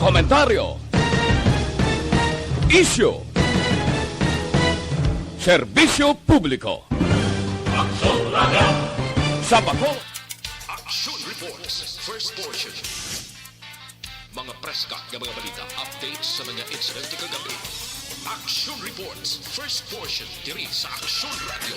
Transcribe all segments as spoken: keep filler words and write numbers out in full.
Komentaryo. Isyu. Serbisyo publiko. Sa Bacolod. Action Reports, first portion. Mga preska nga mga balita, updates sa mga insidente kagabi. Action Reports, first portion, diri sa Action Radio.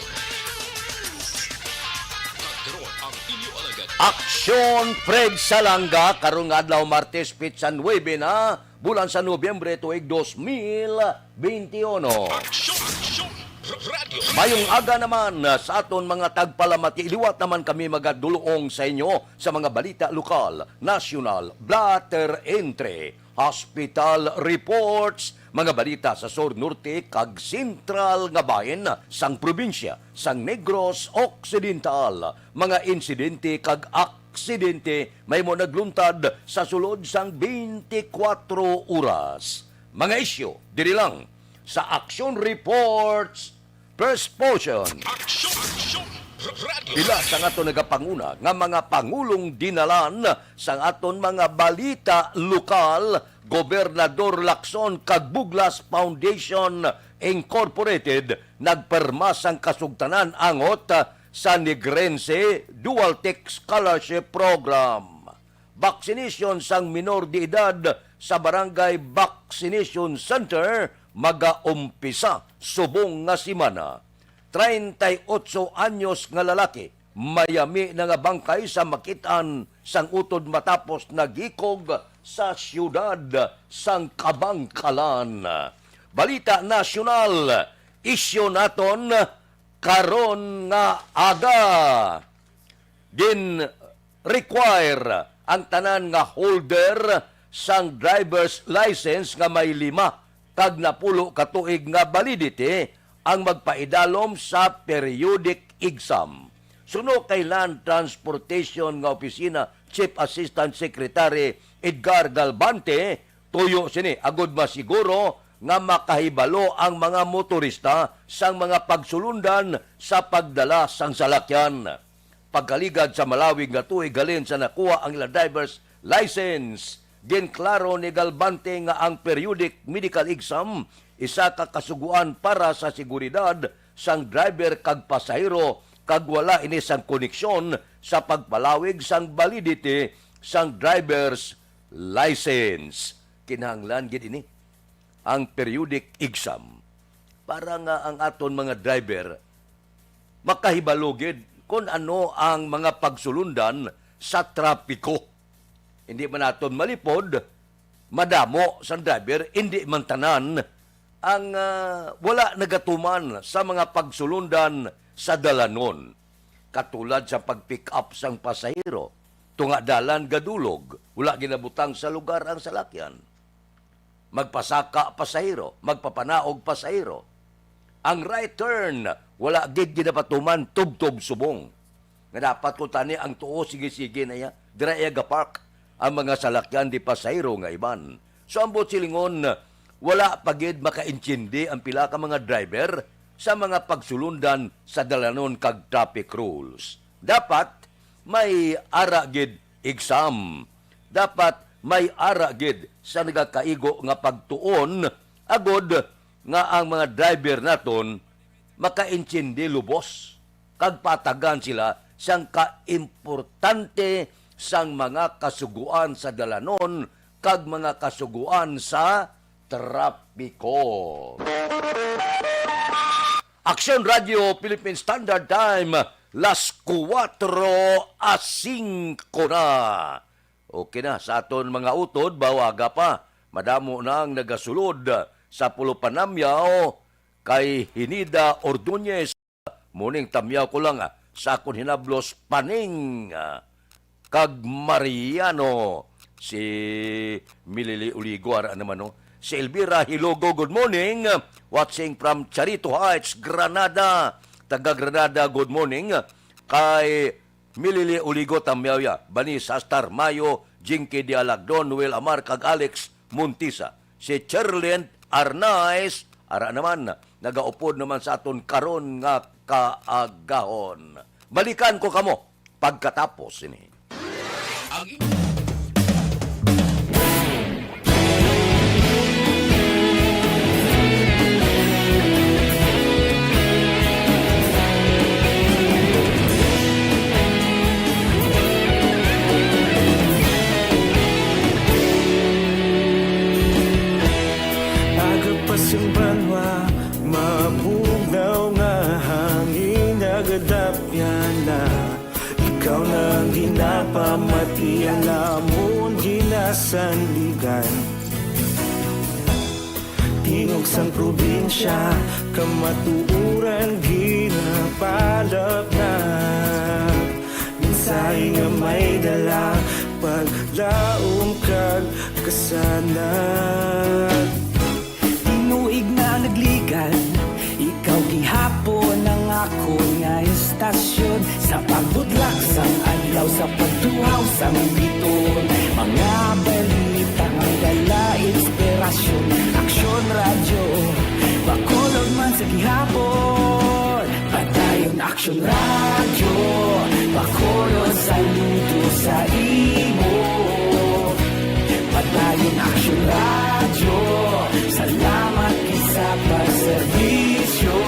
Kag karon ang inyo alagad. Action Fred Salanga, karong adlaw, Martes, petsa nuebe na, bulan sa Nobyembre, tuig dos mil beintiuno. Action, Action Radio. Mayong aga naman, ah, sa aton mga tagpalamati. Liwat naman kami magadulong sa inyo sa mga balita lokal, nasyonal, blotter entry, hospital reports, mga balita sa sur, norte, kag sentral nga bahin sang probinsya sang Negros Occidental, mga insidente kag aksidente mahimo nagluntad sa sulod sang twenty-four oras. Mga isyu diri lang sa Action Reports, first portion. Action, Action Radio. Pila sa aton nagapanguna nga mga pangulong dinalan sa aton mga balita lokal, Gobernador Lacson kag Buglas Foundation Incorporated nagperma sang kasugtanan angot sa Negrense Dual Tech Scholarship Program. Vaccination sang minor de edad sa Barangay Vaccination Center magaumpisa subong nga semana. Treinta y ocho anyos nga lalaki, mayami na nga bangkay sa makit-an sang utod matapos nagikog sa siyudad sang Kabankalan. Balita nasyonal, isyu naton karon nga aga. Gin-require ang tanan nga holder sang driver's license nga may lima kag napulo ka tuig nga validity ang magpaidalom sa periodic exam. Suno kay Land Transportation nga Opisina Chief Assistant Secretary Edgar Galbante, tuyo sini agud masiguro nga makahibalo ang mga motorista sang mga pagsulundan sa pagdala sang salakyan. Pagkaligad sa malawig nga tuig halin sa nakuha ang ila driver's license, ginklaro ni Galbante nga ang periodic medical exam isa ka kasugoan para sa seguridad sang driver kag pasahero, kag wala ini sang koneksyon sa pagpalawig sang validity sang driver's license. Kinahanglan gid ini ang periodic exam para nga ang aton mga driver makahibalo gid kon ano ang mga pagsulundan sa trapiko. Hindi man naton malipod, madamo sang driver, hindi man tanan ang, ah, wala nagatuman sa mga pagsulundan sa dalanon, katulad sa pag-pick up sang pasahero, tunga dalan gadulog, wala ginabutang sa lugar ang salakyan. Magpasaka pasahero, magpapanaog pasahero. Ang right turn, wala gid ginapatuman tubtob subong. Nga dapat kuntani ang tuo, sige-sige na iya. Dira iya ga-park ang mga salakyan di pasahero nga iban. So, ambot silingon, wala pa gid makaintindi ang pila ka mga driver sa mga pagsulundan sa dalanon kag traffic rules. Dapat may ara gid exam. Dapat may ara gid sa nagakaigo nga pagtuon, agod nga ang mga driver naton makaintindi lubos kag patagan sila sang kaimportante sang mga kasugoan sa dalanon kag mga kasugoan sa trapiko. Aksyon Radio Philippine Standard Time, las kuwatro a singko na. Okay na, sa aton mga utod, bawaga pa. Madamo na ang nagasulod sa Pulo Panamyaw kay Hinida Ordonez. Muning tamyaw ko lang, ah, sa akon hinablos, Paning, ah, kag Mariano. Si Milili Uligo, ara naman, no? Si Elvira Hilogo, good morning. Watching from Charito Heights, Granada. Taga Granada, good morning. Kay Milili Uligo, tamyaw ya. Vanessa Star Mayo, Jinky Dialagdon, Noel Amar, kag Alex Montisa. Si Cherlyn Arnaiz, ara naman, nagaupod naman sa aton karon nga kaagahon. Balikan ko kamo pagkatapos sini. Ang in- ginasandigan. Tingog sang probinsya, kamatuoran ginapalapnag. Mensahe nga may dala, paglaom kag kasanag. Tinuig na nagligan, ikaw gihapon ang akon nga istasyon. Sa pagbudlak sang adlaw, sa pagtuhaw sang biton, mga balita nga dala inspirasyon. Aksyon Radyo, Bacolod man sa gihapon. Padayon Aksyon Radyo, Bacolod, saludo sa imo. Padayon Aksyon Radyo, salamat gid sa pagserbisyo.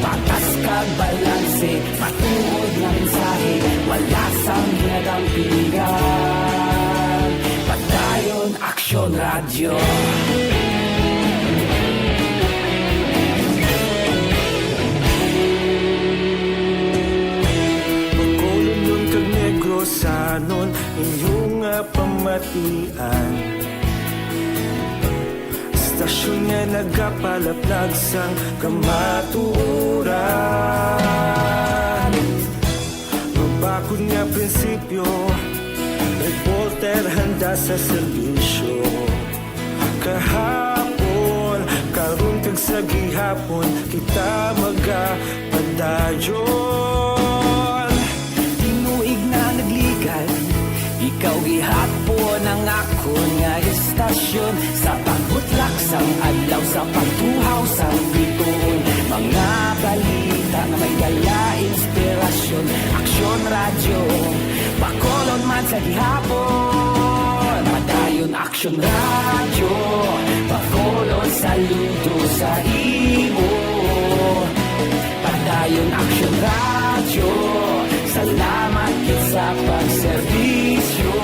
Patas kag balanse, matuod nga mensahe, wala sang ginadampigan. Padayon Aksyon Radyo. Bacolodnon kag Negrosanon, inyo nga pamatian. Istasyon nga nagapalaplag sang kamatuoran. Mabakod nga prinsipyo, reporter handa sa serbisyo. Kahapon, karon kag sa gihapon, kita magapadayon. Tinuig na nagligan, ikaw gihapon ang akon nga istasyon. Sa pagbutlak sang adlaw, sa pagtuhaw sang bituon, mga balita nga may dala inspirasyon. Aksyon Radyo, Bacolod man sa gihapon. Padayon Aksyon Radyo, Bacolod, saludo sa imo. Padayon Aksyon Radyo, salamat gid sa pagserbisyo.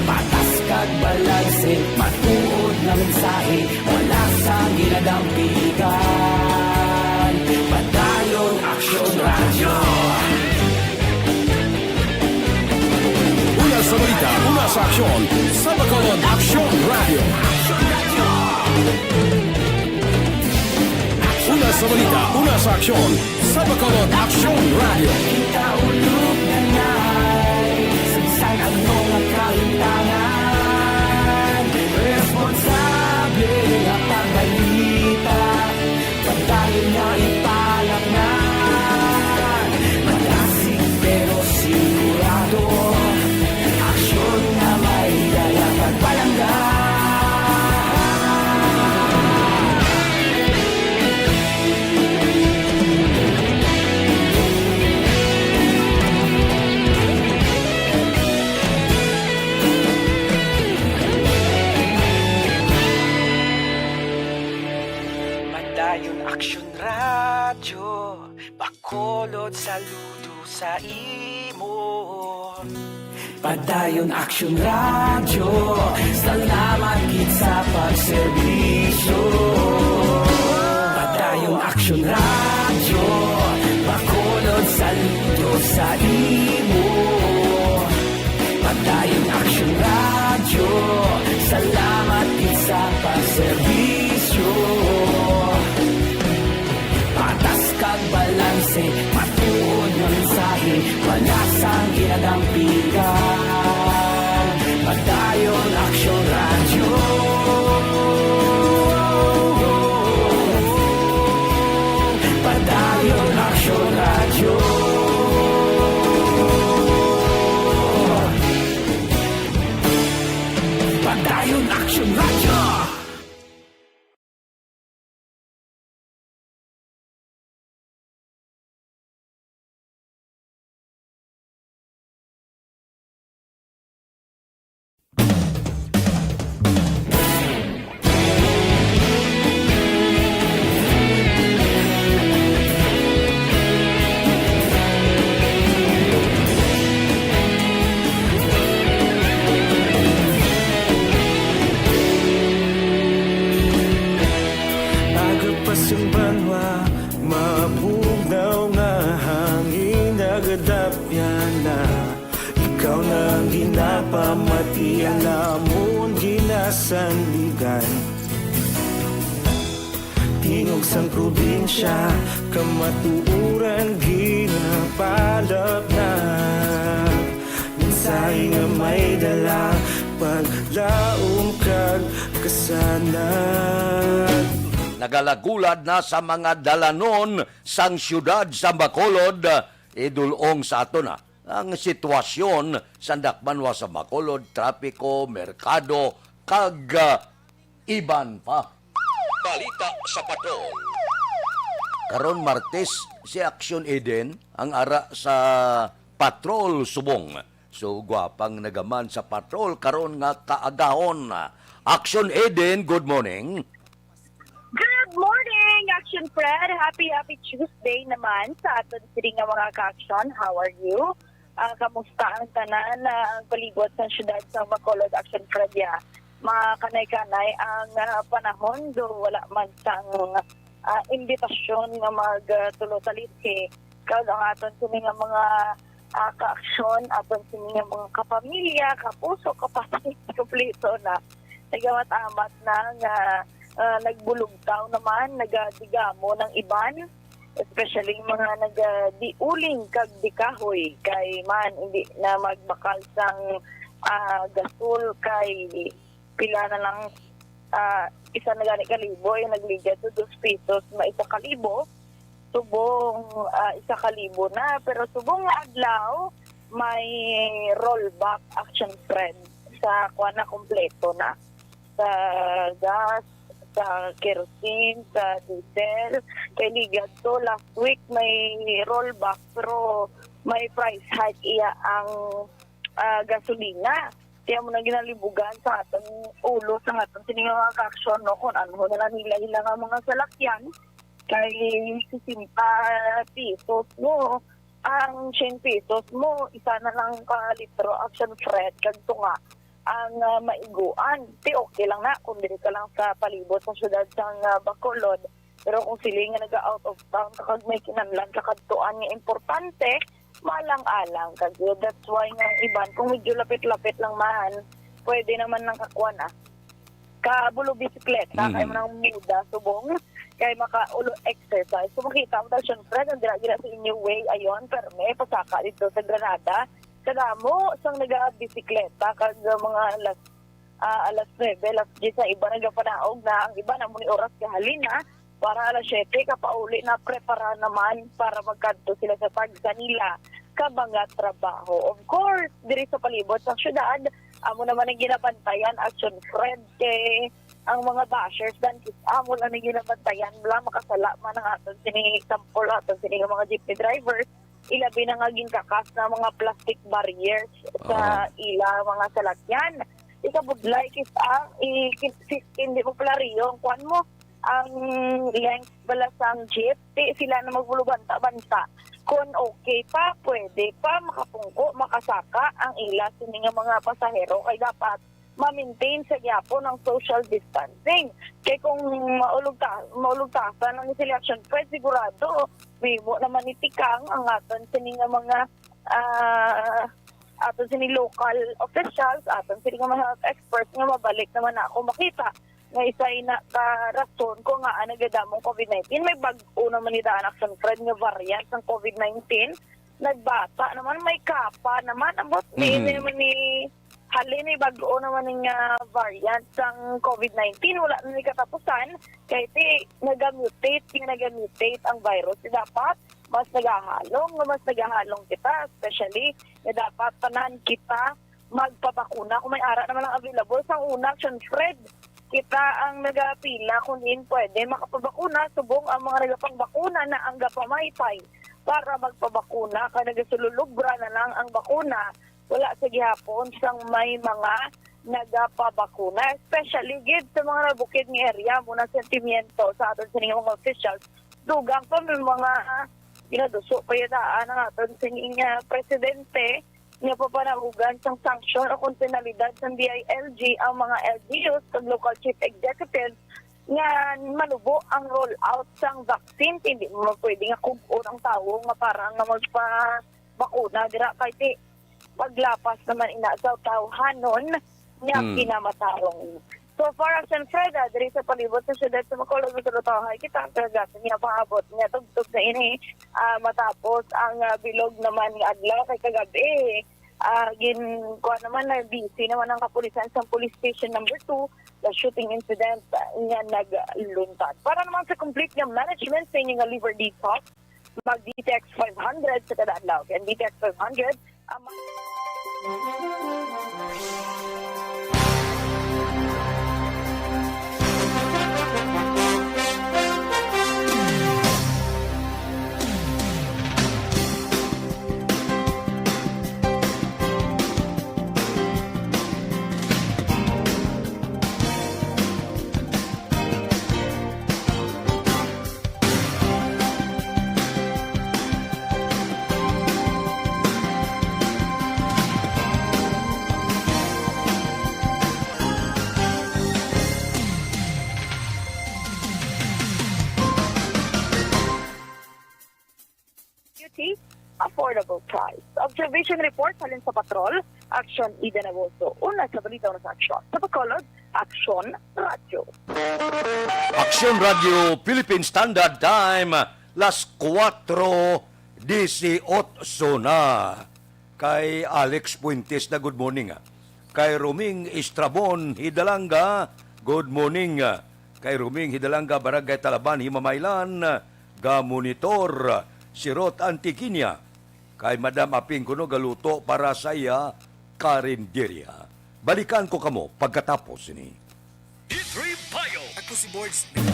Patas kag balanse, matuod nga mensahe, wala sang ginadampigan. Padayon Aksyon Radyo. Una sa balita, una sa aksyon, sa Bacolod Aksyon Radyo. Una sa balita, una sa aksyon, sa Bacolod Aksyon Radyo. Kita ulog na ngay, saysay ang mga kalintangan. Responsable nga pagbalita, padayon nga ipalapngan. Magasig pero sigurado, aksyon nga may dala kag palangga. Padayon Aksyon Radyo, Bacolod, saludo sa imo. Padayon Aksyon Radyo, salamat gid sa pagserbisyo. Padayon Aksyon Radyo, Bacolod, saludo sa imo. Padayon Aksyon Radyo, salamat gid sa pagserbisyo. Patas kag balanse, matuod nga mensahe, wala sang ginadampigan. Padayon Aksyon Radyo. Padayon Aksyon Radyo. Padayon Aksyon Radyo. Ikaw na ang ginapamatian, amon ginasandigan. Tingog sang probinsya, kamatuoran ginapalapnag. Mensahe nga may dala, paglaom kag kasanag. Nagalagulad na sa mga dalanon sang siyudad sa Bacolod, idulong sa aton, ah, ang sitwasyon sa dakbanwa sa Bacolod, trapiko, merkado, kag, ah, iban pa. Balita sa Patrol. Karon Martes, si Action Eden ang ara sa Patrol subong. So, gwapang nagaman sa Patrol karon nga kaagahon. Action Eden, good morning. Good morning, Action Fred. Happy, happy Tuesday naman sa aton sini nga mga ka-action. How are you? Ah, kamusta ang tanan, ah, ang palibot sa siyudad sa Bacolod, Action Fred? Ya, makanay-kanay ang, ah, panahon, do wala man sang, ah, imbitasyon nga mag, ah, tulo sa lisi. Kag ang aton sini nga mga, ah, ka-action, aton sini nga mga kapamilya, kapuso, kapatid, kompleto na. Nagamat-amat na nga, ah, nagbulugtaw naman, nagadigamo ng iban, especially mga nagadiuling kag dikahoy, kay man hindi na magbakal sang, ah, gasol, kay pila na lang, ah, isa na gani ka libo, yung nagligad to dos pesos, may isa ka libo, subong, ah, isa ka libo na. Pero subong nga adlaw, may rollback, Action Fred, sa kuwan na, kompleto na. Sa gas, sa kerosene, sa diesel. Kay ligad to, last week may rollback, pero may price hike iya ang, ah, gasolina. Kaya mo na ginalibugan sa atong ulo, sa atong sini nga mga ka-action, no? Kung ano na lang hila-hila nga mga salakyan, kay sesenta pesos mo, ang siyang pesos mo, isa na lang ka litro, Action Fred, kag tunga ang, ah, maiguan. Ti okay lang na kung diri ka lang sa palibot sa siyudad sang, ah, Bacolod. Pero kung sila nga naga-out of town ka kag may kinahanglan ka kadtuan nga importante, malang-alang ka gyud. That's why nga ang iban, kung medyo lapit-lapit lang man, pwede naman nang kakuan, ah, kabulo bisikleta, Mhm. kay mo nang muda subong, kay makaulo exercise. So, makita mo ta, syempre, nang dira-dira sa inyo way, ayon, perme, pasaka dito sa Granada. Kadamo sang naga-bisikleta, kag mga alas, ah, alas nuebe, alas diyes, ang iba nagapanaog na, ang iba na mo ni oras kahalin na, para alas siyete, kapauli na, prepara naman para magkadto sila sa tagsa nila ka mga trabaho. Of course, diri sa palibot sa syudad, amo naman ang ginabantayan, Action Fred, kay ang mga bashers dan kis amo lang ang ginabantayan, wala makasala man ang aton sini, example, aton sini nga mga jeepney drivers, ilabi na nga ginkakas na mga plastic barriers sa Aha. ila mga salakyan. Ikabudlay kis ang i-, ki-, si-, hindi mo pala riyo ang kuwan mo, ang length bala sang jeep, ti sila na magbulubanta-banta. Kung okay pa, pwede pa, makapungko, makasaka ang ila sini nga mga pasahero, kay dapat ma-maintain sa gyapon ang social distancing. Kay kung maulog ta-, maulog ta sa nang selection, pwede sigurado, mimo naman itikang ang aton sini nga mga, ah, aton sini local officials, aton sini nga mga health experts nga mabalik naman na ako makita nga isa ina ka rason ko nga ang nagadamong covid nineteen. May bag-o naman ni daan, Action Fred, nga variant ng covid nineteen. Nagbata naman, may kapa naman. Ambot ni, Mhm. ni, ni, halin, may bag-o naman ni nga variant sang covid nineteen. Wala na ni katapusan. Kay ti, nagamutate, nga nagamutate ang virus. Dapat, mas nagahalong, nga mas nagahalong kita. Especially, nga dapat tanan kita magpabakuna kung may ara naman ang available. Sang una, Action Fred, kita ang nagapila kung diin pwede makapabakuna, subong ang mga nagapangbakuna na ang gapamaypay para magpabakuna, kay nagasululubra na lang ang bakuna. Wala sa gihapon sang may mga nagapabakuna, especially gid sa mga nabukid nga area. Muna sentimiento sa aton sining mga officials, dugang pa may mga ginaduso pa yadaan ang aton sining, ah, presidente nga papanahugan sang sanksyon o kung penalidad sang D I L G ang mga L G Us kag local chief executive nga manubo ang rollout sang vaccine. Hindi mo pwede nga kub-on ang tawo nga para nga magpa-, bakuna dira, kay ti paglapas naman ina sa tawhanon nga Mm. kinamatarong. So far as in Freda, diri sa palibot sa siyudad sa Bacolod, masulutahay kita ang kagasa nga paabot nga tugtog sa ini, ah, matapos ang, ah, bilog naman nga adlaw kay kagabi. Ah, gin-, kuwan naman, na busy naman ang kapulisan sa Police Station number two sa shooting incident, ah, nga nagluntad. Para naman sa complete nga management sa inyo nga liver detox, mag D T X five hundred sa kada adlaw. Kay ang D T X five hundred, ang ma- Beauty, affordable price. Observation report halin sa Patrol, Action Eden Agosto. Una sa balita, una sa aksyon. Sa Bacolod, Action Radio. Action Radio Philippine Standard Time, las kuwatro disiotso na. Kay Alex Fuentes na, good morning, ah. Kay Roming Estrabon Hidalanga, good morning, ah. Kay Roming Hidalanga, Barangay Talaban, Himamaylan, ah, ga-monitor, ah, si Ruth Antiquiña. Kay Madam Aping kuno galuto para sa iya karinderya. Balikan ko kamo pagkatapos sini. D three Bio. Ako si Board Smith.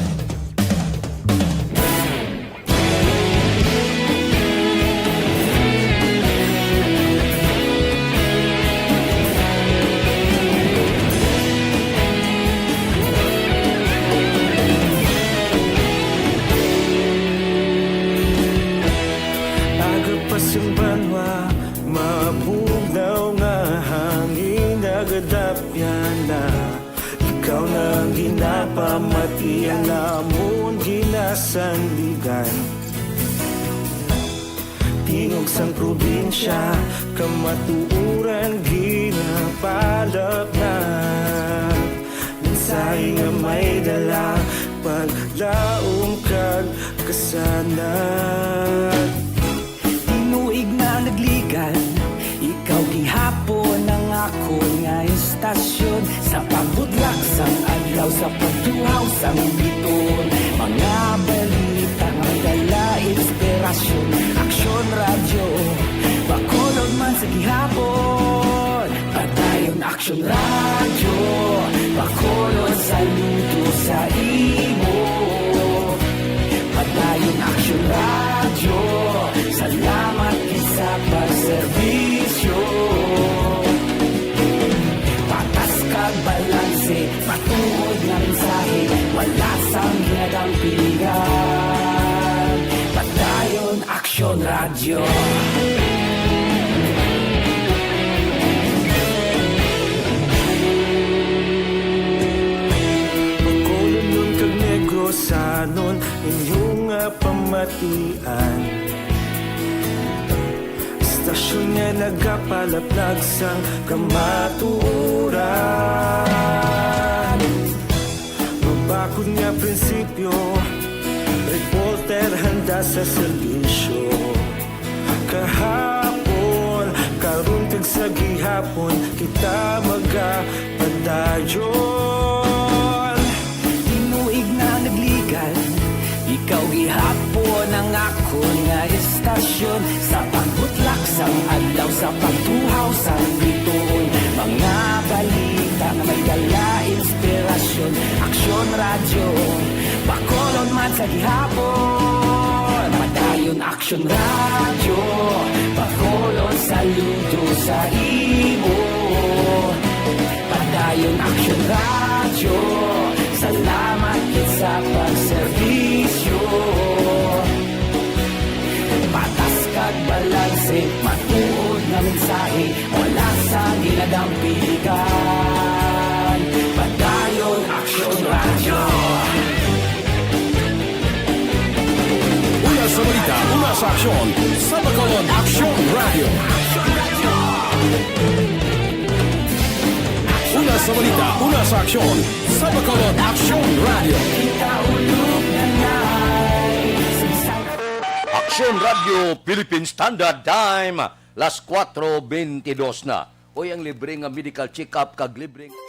Aga pa sing banwa, mabugnaw nga hangin nagadapyan na. Ikaw na ang ginapamati, ang amon ginasandigan. Tingog sang probinsya, kamatuoran ginapalapnag. Mensahe nga may dala, paglaom kag kasanag. Tinuig na nagligan, ikaw gihapon ang akon nga estasyon. Sa pagbutlak sang adlaw, sa pagtuhaw sang biton, mga balita may dala inspirasyon. Aksyon Radyo, Bacolod man sa gihapon. Padayon Aksyon Radyo, Bacolod, saludo sa imo. Padayon Aksyon Radyo, salamat gid sa pagserbisyo. Patas kag balanse, matuod nga mensahe, wala sang ginadampigan. Padayon Aksyon Radyo. Bacolodnon kag Negrosanon, inyo nga pamatian. Estasyon nga nagapalaplag sang kamatuoran. Mabakod nga prinsipyo, reporter handa sa serbisyo. Kahapon, karon kag sa gihapon, kita magapadayon. Tinuig na nagligan, ikaw gihapon ang akon nga estasyon. Sa pagbutlak sang adlaw, sa pagtuhaw sang bituon, mga balita nga may dala inspirasyon. Aksyon Radyo, Bacolod man sa gihapon. Padayon Aksyon Radyo, Bacolod, saludo sa imo. Padayon Aksyon Radyo, salamat gid sa pagserbisyo. Patas kag balanse, matuod nga mensahe, wala sang ginadampigan. Padayon Aksyon Radyo. Una sa balita, una sa aksyon, sa Bacolod. Aksyon Radio. Una sa balita, una sa aksyon. Sa Bacolod, Aksyon Radio. Aksyon Radio Philippine Standard Time, las kuwatro bentidos na. Uy, ang libre nga medical check-up kag libre nga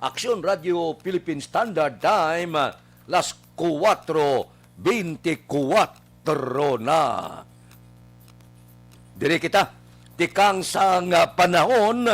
Aksyon Radio Philippine Standard Time, las kuwatro bentikwatro na. Diri kita, tikang sang panahon,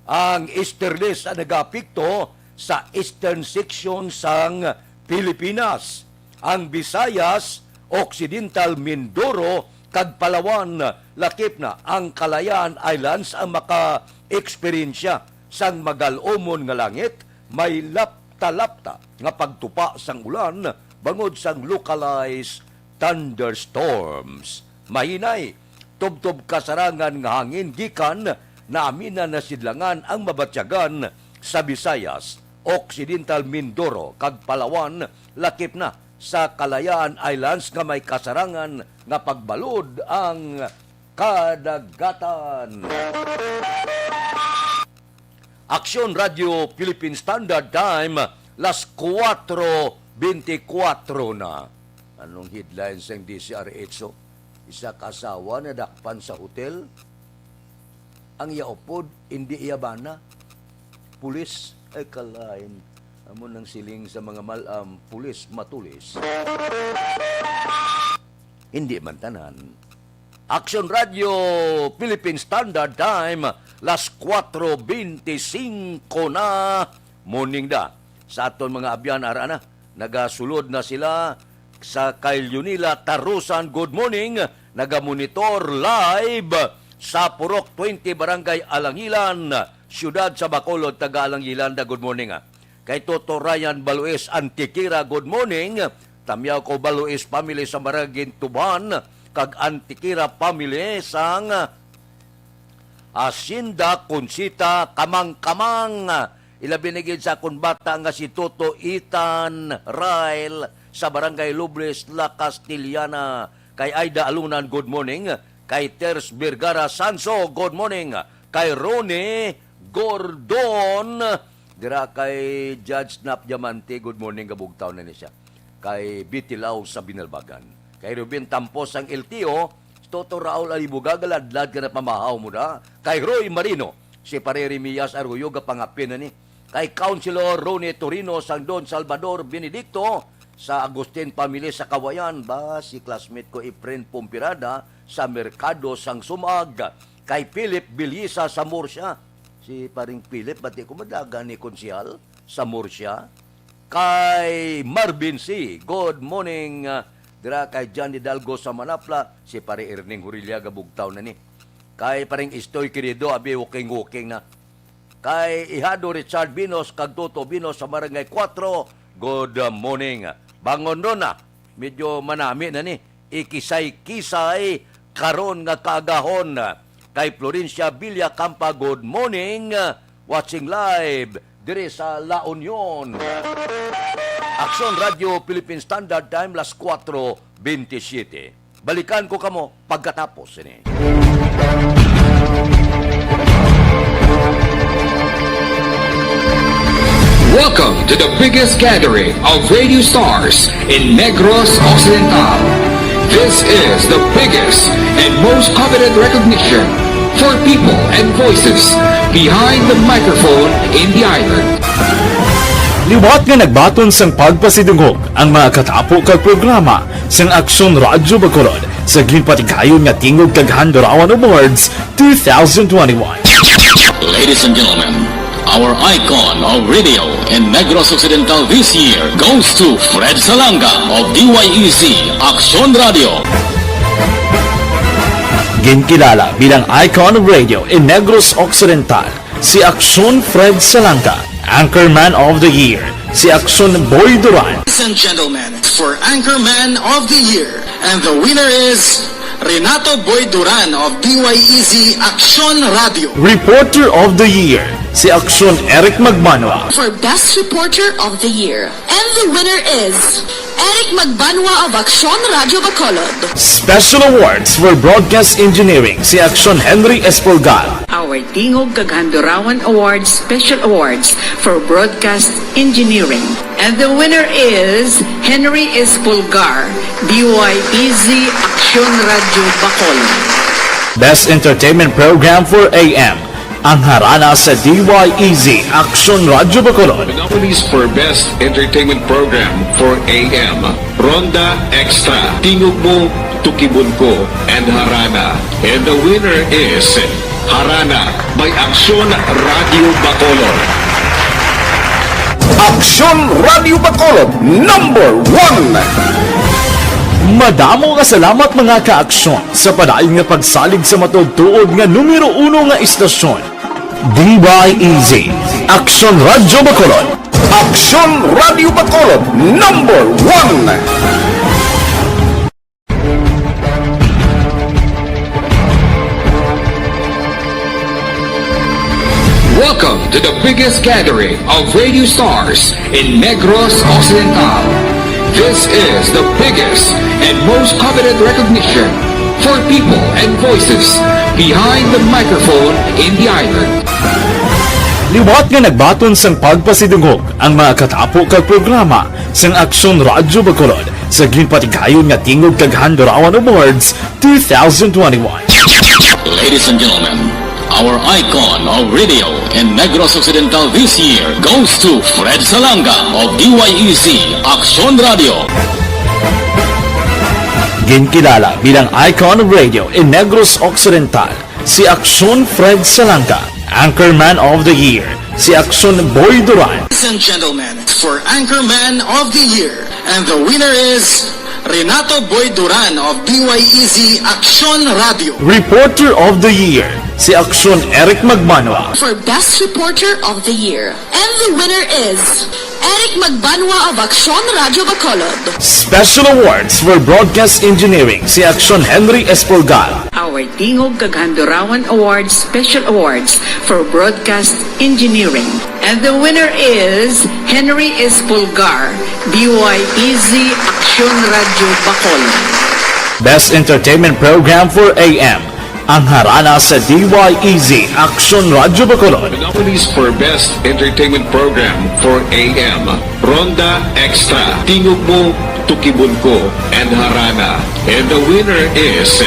ang easterlies ang nagaapekto sa eastern section sang Pilipinas. Ang Visayas, Occidental Mindoro, kag Palawan, lakip na ang Kalayaan Islands ang maka-eksperyensya sang magal-umon nga langit, may lapta-lapta nga pagtupa sang ulan bangod sang localized thunderstorms. Mahinay, tubtob kasarangan nga hangin gikan naaminan na sidlangan ang mabatyagan sa Visayas, Occidental Mindoro, kag Palawan, lakip na sa Kalayaan Islands nga may kasarangan nga pagbalod ang kadagatan. Aksyon Radio Philippine Standard Time, las kuwatro bentikwatro na. Anong headline sang D C R H O? Isa ka asawa nadakpan sa hotel. Ang iya upod, indi iya bana. Pulis, ay kalain. Amo nang siling sa mga malam, pulis matulis. Hindi man tanan. Aksyon Radio Philippine Standard Time, las kuwatro bentisinko na. Morning da. Sa aton mga abyan, ara na. Nagasulod na sila sa kay Leonila Tarusan. Good morning. Nagamonitor live sa Purok twenty, Barangay Alangilan, siyudad sa Bacolod, taga Alangilan da. Good morning, ah. Kay Toto Ryan Balois Antiquera, good morning. Tamyaw ko Balois family sa Maraguintuban, kag Antiquera family sang Hacienda Conchita, Kamang-Kamang. Ilabi na gid sa akon bata nga si Toto Ethan Ryle sa Barangay Lobles, La Castellana. Kay Aida Alunan, good morning. Kay Ters Vergara Sanso, good morning. Kay Ronnie Gordon, dira kay Judge Nap Diamante, good morning, kabugtaw na ni siya. Kay Bitilaw sa Binalbagan. Kay Ruben Tampos ang L T O, Toto Raul Alibuga, galadlad ka na pamahaw mo na. Kay Roy Marino, si Pare Remillas Arroyo, gapangapin na ni. Kay Councilor Ronnie Torino sang Don Salvador Benedicto, sa Agustin family sa Kawayan, ba, si classmate ko Efren Pompirada sa Merkado sang Sumag. Kay Philip Bilisa sa Murcia. Si Paring Philip, bati ko madagan ni Konsehal sa Murcia. Kay Marvin C, good morning, ah, dira kay John Hidalgo sa Manapla, si Pare Erning Hurilla gabugtaw na ni. Kay Paring Istoy Querido, abi, walking-walking na. Kay Ihado Richard Binos kag Toto Binos sa Barangay Kuwatro, good morning. Bangon ron na, medyo manami na ni. Ikisay-kisay karon nga kaagahon. Kay Florencia Villacampa, good morning. Watching live diri sa La Union. Aksyon Radio Philippine Standard Time, las kuwatro bentisiete. Balikan ko kamo pagkatapos sini. Welcome to the biggest gathering of radio stars in Negros Occidental. This is the biggest and most coveted recognition for people and voices behind the microphone in the island. Liwat nga nagbaton sang pagpasidungog ang mga katapo kag programa sang Aksyon Radyo Bacolod sa ginpatigayon nga Tingog kag Handurawan Awards two thousand twenty-one. Ladies and gentlemen, our icon of radio in Negros Occidental this year goes to Fred Salanga of D Y E Z Aksyon Radio. Ginkilala bilang icon of radio in Negros Occidental si Aksyon Fred Salanga, Anchorman of the Year si Aksyon Boy Duran. Ladies and gentlemen, for Anchorman of the Year, and the winner is Renato Boy Duran of D Y E Z Aksyon Radio. Reporter of the Year si Aksyon Eric Magbanwa. For Best Reporter of the Year, and the winner is Eric Magbanwa of Aksyon Radio Bacolod. Special Awards for Broadcast Engineering si Aksyon Henry Espolgar. Our Tingog kag Handurawan Awards Special Awards for Broadcast Engineering. And the winner is Henry Espolgar, D Y E Z Aksyon Radio Bacolod. Best Entertainment Program for A M, ang Harana sa D Y E Z Aksyon Radio Bacolod. The nominees for Best Entertainment Program for A M, Ronda Extra, Tingog Mo, Tukibon Ko, and Harana. And the winner is Harana by Aksyon Radio Bacolod. Aksyon Radio Bacolod, number one. Madamo nga salamat, mga ka-aksyon, sa padayon nga pagsalig sa matuod-tuod nga numero uno nga istasyon. D Y E Z, Aksyon Radio Bacolod. Aksyon Radio Bacolod, number one. Welcome to the biggest gathering of radio stars in Negros Occidental. This is the biggest and most coveted recognition for people and voices behind the microphone in the island. Liwat nga nagbaton sang pagpasidungog ang mga katapo kag programa sang Aksyon Radyo Bacolod sa ginpatigayon nga Tingog kag Handurawan Awards two thousand twenty-one. Ladies and gentlemen, our icon of radio in Negros Occidental this year goes to Fred Salanga of D Y E Z Aksyon Radio. Ginkilala bilang icon of radio in Negros Occidental si Aksyon Fred Salanga, Anchorman of the Year si Aksyon Boy Duran. Ladies and gentlemen, for Anchorman of the Year, and the winner is Renato Boy Duran of D Y E Z Aksyon Radio. Reporter of the Year si Aksyon Eric Magbanwa. For Best Reporter of the Year, and the winner is Eric Magbanwa of Aksyon Radio Bacolod. Special Awards for Broadcast Engineering si Aksyon Henry Espolgar. Our Tingog kag Handurawan Awards Special Awards for Broadcast Engineering. And the winner is Henry Espolgar, D Y E Z Aksyon Radio Bacolod. Best Entertainment Program for A M, ang Harana sa D Y E Z Aksyon Radio Bacolod. The nominees for Best Entertainment Program for A M, Ronda Extra, Tingog Mo, Tukibon Ko, and Harana. And the winner is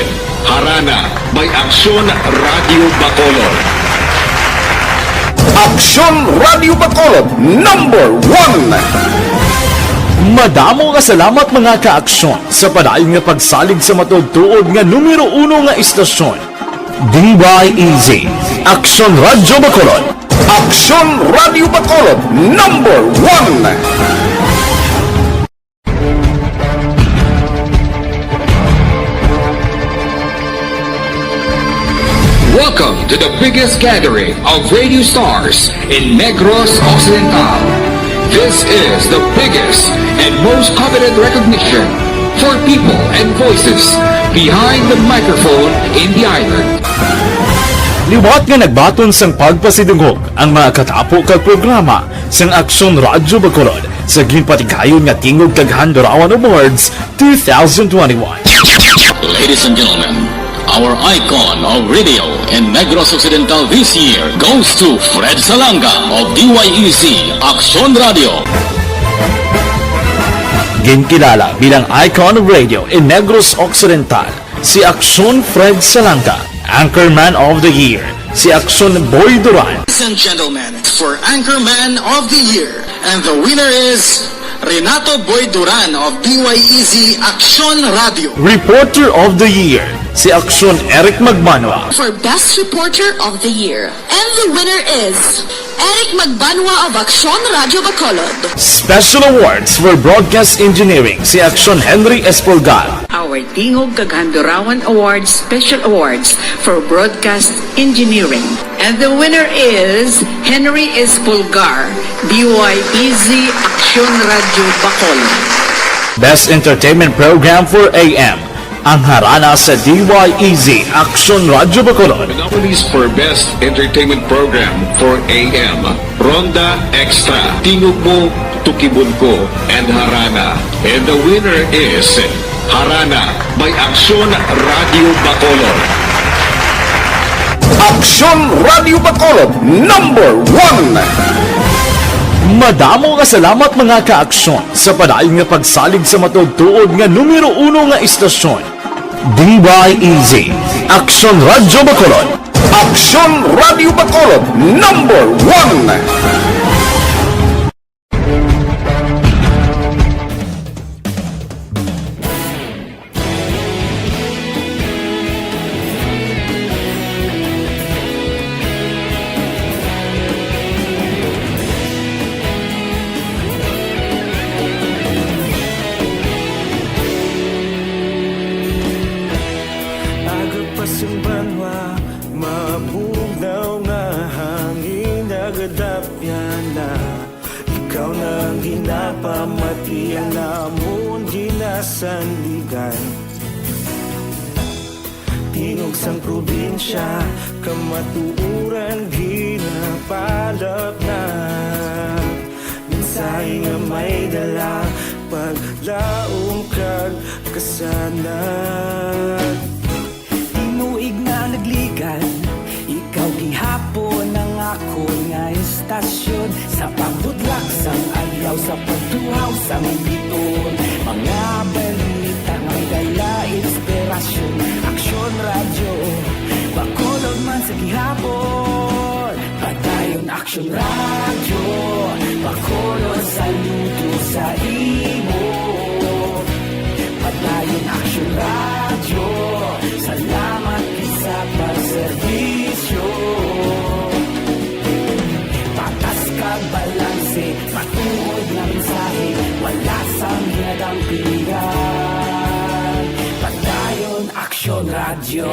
Harana by Aksyon Radio Bacolod. Aksyon Radio Bacolod, number one. Madamo nga salamat, mga ka-aksyon, sa padayon nga pagsalig sa matuod-tuod nga numero uno nga istasyon. D Y E Z, Aksyon Radyo Bacolod. Aksyon Radyo Bacolod, number one. Welcome to the biggest gathering of radio stars in Negros Occidental. This is the biggest and most coveted recognition for people and voices behind the microphone in the island. Liwat nga nagbaton sang pagpasidungog ang mga katapo kag programa sang Aksyon Radyo Bacolod sa ginpatigayon nga Tingog kag Handurawan Awards two thousand twenty-one. Ladies and gentlemen, our icon of radio in Negros Occidental this year goes to Fred Salanga of D Y E Z Aksyon Radio. Ginkilala bilang icon of radio in Negros Occidental si Aksyon Fred Salanga, Anchorman of the Year, si Aksyon Boy Duran. Ladies and gentlemen, for Anchorman of the Year, and the winner is Renato Boy Duran of D Y E Z Aksyon Radio. Reporter of the Year, si Aksyon Eric Magmanwa. For Best Reporter of the Year, and the winner is Eric Magbanwa of Aksyon Radyo Bacolod. Special Awards for Broadcast Engineering, si Aksyon Henry Espolgar. Our Tingog kag Handurawan Awards Special Awards for Broadcast Engineering. And the winner is Henry Espolgar, D Y E Z Aksyon Radyo Bacolod. Best Entertainment Program for A M, ang Harana sa D Y E Z Aksyon Radyo Bacolod. The nominees for Best Entertainment Program for A M, Ronda Extra, Tingog Mo, Tukibon Ko, and Harana. And the winner is Harana by Aksyon Radyo Bacolod. Aksyon Radyo Bacolod, number one. Madamo nga salamat, mga ka-aksyon, sa padayon nga pagsalig sa matuod-tuod nga numero uno nga istasyon. D Y E Z, Aksyon Radyo Bacolod. Aksyon Radyo Bacolod, number one. Aga pa sing banwa, mabugnaw nga hangin, nagadapyan na. Ikaw na ang ginapamati, ang amon ginasandigan. Tingog sang probinsya, kamatuoran ginapalapnag. Mensahe nga may dala, paglaom kag kasanag. Tinuig na nagligad, ikaw gihapon ang akon nga istasyon. Sa pagbutlak sang adlaw, sa pagtuhaw sang biton, mga balita nga may dala inspirasyon. Aksyon Radyo Bacolod man sa gihapon. Padayon Aksyon Radyo Bacolod, saludo sa imo. Padayon Aksyon Radyo, salamat gid sa pagserbisyo. Patas kag balanse, matuod nga mensahe, wala sang ginadampigan. Padayon Aksyon Radyo.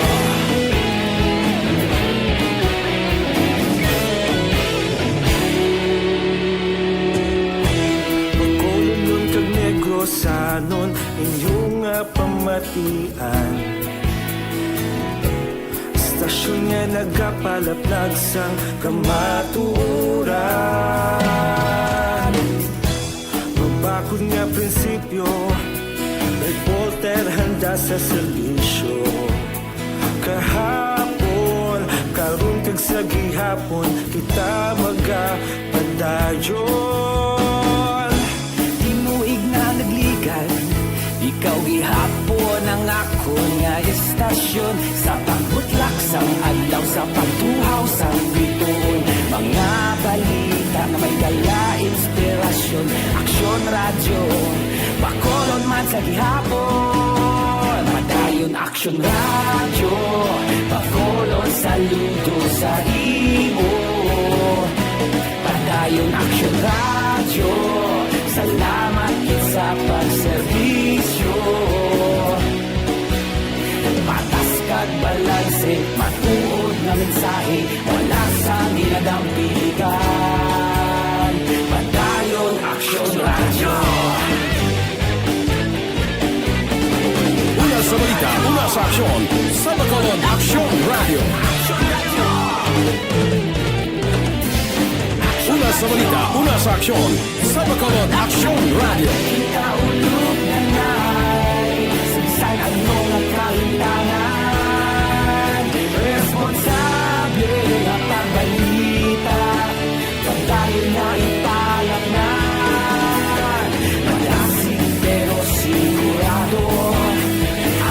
Bacolodnon kag Negrosanon, inyo nga pamatian. Istasyon nga nagapalaplag sang kamatuoran. Mabakod nga prinsipyo, reporter handa sa serbisyo. Kahapon, karon, kag sa gihapon, kita magapadayon. Tinuig na nagligad, ikaw gihapon ang akon nga istasyon. Sa pagbutlak sang adlaw, sa pagtuhaw sang bituon, mga balita nga may dala inspirasyon. Aksyon Radyo Bacolod man sa gihapon. Padayon Aksyon Radyo Bacolod, saludo sa imo. Padayon Aksyon Radyo, salamat gid sa pagserbisyo. Patas kag balanse, matuod nga mensahe, wala sang ginadampigan. Padayon Aksyon Radyo. Una sa balita, una sa aksyon, sa Bacolod Aksyon Radyo. Balita, una sa aksyon, sa Bacolod Aksyon Radio. Kita ulog na nai, saysay ano nga kalintangan, responsable nga pagbalita, pagdayon na ipalatnan, malasig pero sigurado.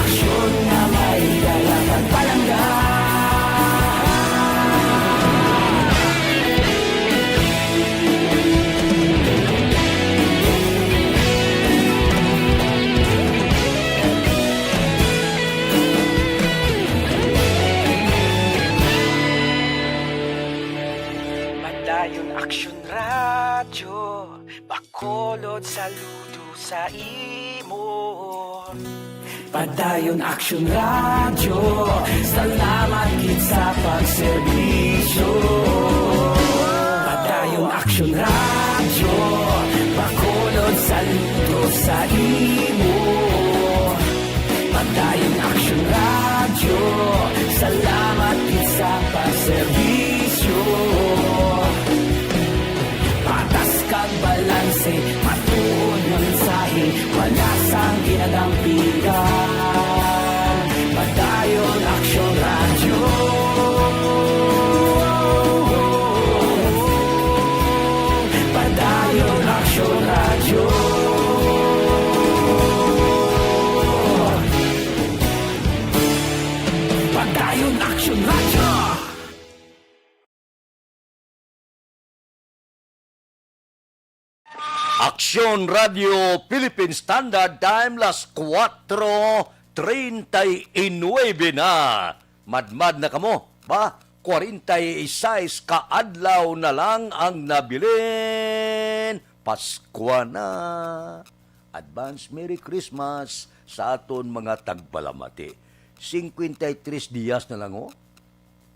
Aksyon nga may dala kag palangga. Padayon Aksyon Radyo. Bacolod, saludo sa imo. Padayon Aksyon Radyo, salamat gid sa pagserbisyo. Padayon Aksyon Radyo, Bacolod, saludo sa imo. Padayon Aksyon Radyo, salamat gid sa pagserbisyo. Patas kag balanse, matuod nga mensahe, wala sang ginadampigan. Padayon Aksyon Radyo. Padayon Aksyon Radyo. Padayon Aksyon Radyo. Aksyon Radio Philippine Standard Time, las kuwatro treinta y nuebe na. Madmad na kamo, ba? Kwarenta y seis ka adlaw na lang ang nabilin. Paskwa na. Advance Merry Christmas sa aton mga tagpalamati. Cincuenta y tres dias na lang, oh.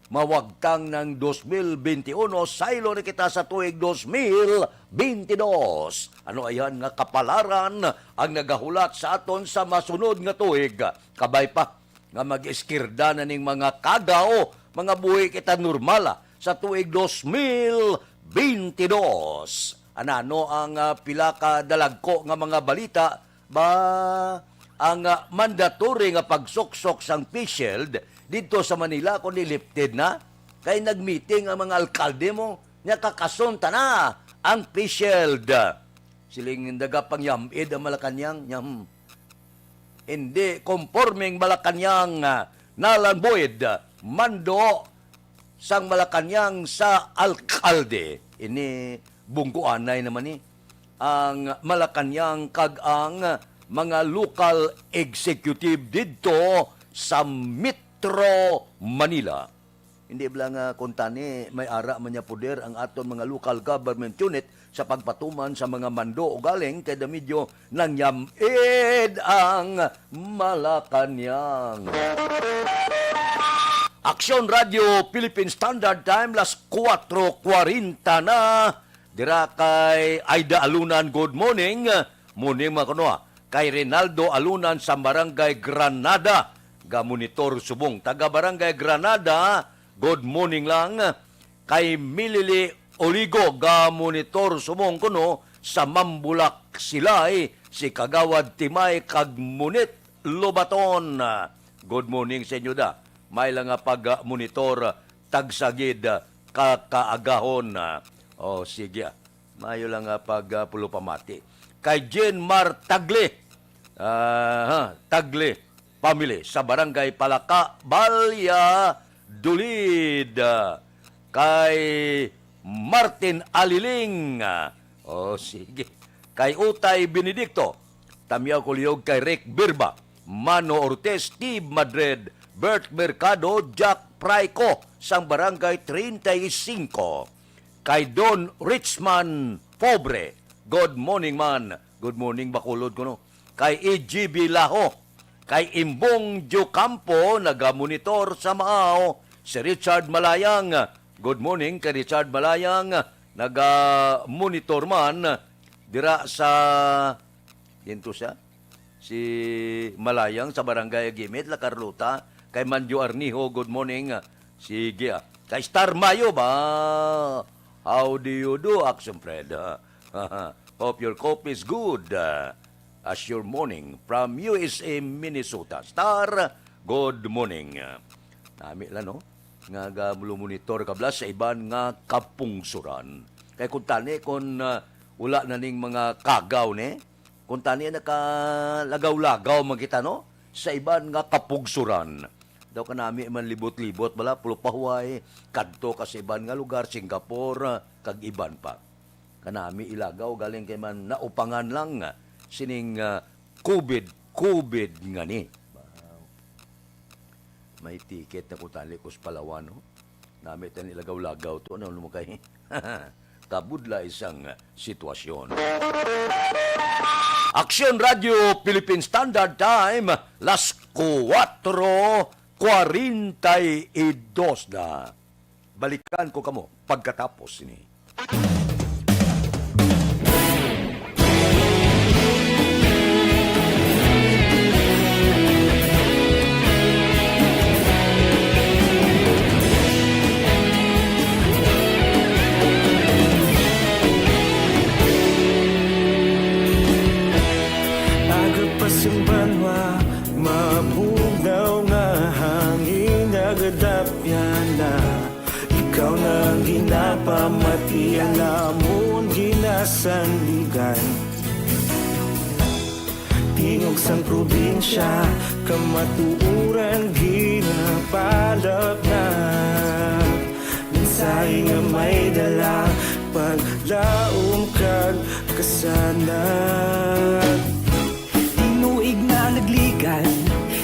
Mawagtang ng dos mil benti uno, saylo na kita sa tuig dos mil benti dos. Ano ayan nga kapalaran ang nagahulat sa aton sa masunod nga tuig? Kabay pa nga mag-iskirda na ning mga kagaw, mga buhi kita normal, ah, sa tuig dos mil benti dos. Anano ang, ah, pila ka dalagko nga mga balita ba ang, ah, mandatory nga pagsuksok sang face shield didto sa Manila, kundi lifted na? Kay nag-meeting ang mga alkalde mo, nya kakason ta na ang face shield. Siling nagapangyam-id ang Malacañang, nyam. Hindi kompormeng Malacañang, ah, null and void, mando sang Malacañang sa alkalde. Ini bungguanay naman ni ang Malacañang kag ang mga local executive didto sa Metro Manila. Hindi bala nga kuntani may ara man niya poder ang aton mga local government unit sa pagpatuman sa mga mando ugaling kay da medyo nangyam-id ang Malacañang. Aksyon Radio Philippine Standard Time, las kuwatro kwarenta na. Dira kay Aida Alunan, good morning. Morning, mga kuno, ah. Kay Rinaldo Alunan sa Barangay Granada, ga monitor subong. Taga Barangay Granada, good morning lang. Kay Milili Oligo, ga monitor subong kuno sa Mambulak, Silay, si Kagawad Timay kag Munit Lobaton. Good morning sa inyo da. May lang nga pag-monitor, tagsagid, kakaagahon. Oh, sige, ah. Mayo lang nga pag, ah, pulupamati. Kay Jean Mar Tagle, ah, ha, Tagle family sa Barangay Palaka, Valladolid. Kay Martin Aliling. Oh, sige. Kay Utay Benedicto, Tamiyaw Kuliog, kay Rick Birba, Mano Ortiz, Steve Madrid, Bert Mercado, Jack Praico, sang Barangay treinta y cinco. Kay Don Richman Pobre, good morning, man. Good morning, Bacolod, kuno. Kay E G B Laho, kay Imbong Diocampo, nagamonitor sa Maao. Si Richard Malayang, good morning kay Richard Malayang, nagamonitor man dira sa, ginto siya, si Malayang sa Barangay Agimit, La Carlota. Kay Manjo Arnijo, good morning. Sige, ah. Kay Star Mayo ba? How do you do, Action Fred? Hope your coffee is good, uh, as your morning from U S A, Minnesota. Star, good morning. Nami la, no? Nga ga-, monitor ka bala sa iban nga kapungsuran. Kay kung tani, kung, uh, wala na ning mga kagaw, ne? Kung tani, nakalagaw-lagaw man kita, no? Sa iban nga kapungsuran. Daw kanami man libot-libot bala, pulo pahuway, kadto ka sa iban nga lugar, Singapore, ah, kag iban pa. Kanami ilagaw, galing kay man naupangan lang, ah, sining, ah, COVID, COVID nga ni. May ticket na ko tali ko sa Palawan, no? Nami tani lagaw-lagaw to, ano, ano mo kay? Kabudlay sang sitwasyon. Aksyon Radio Philippine Standard Time, las kuwatro kwarenta y dos na. Balikan ko kamo pagkatapos sini. Aga pa sing banwa, mabugnaw nga hangin, nagadapyan na. Ikaw na ang ginapamati, ang amon ginasandigan. Tingog sang probinsya, kamatuoran ginapalapnag. Mensahe nga may dala, paglaom kag kasanag. Tinuig na nagligan,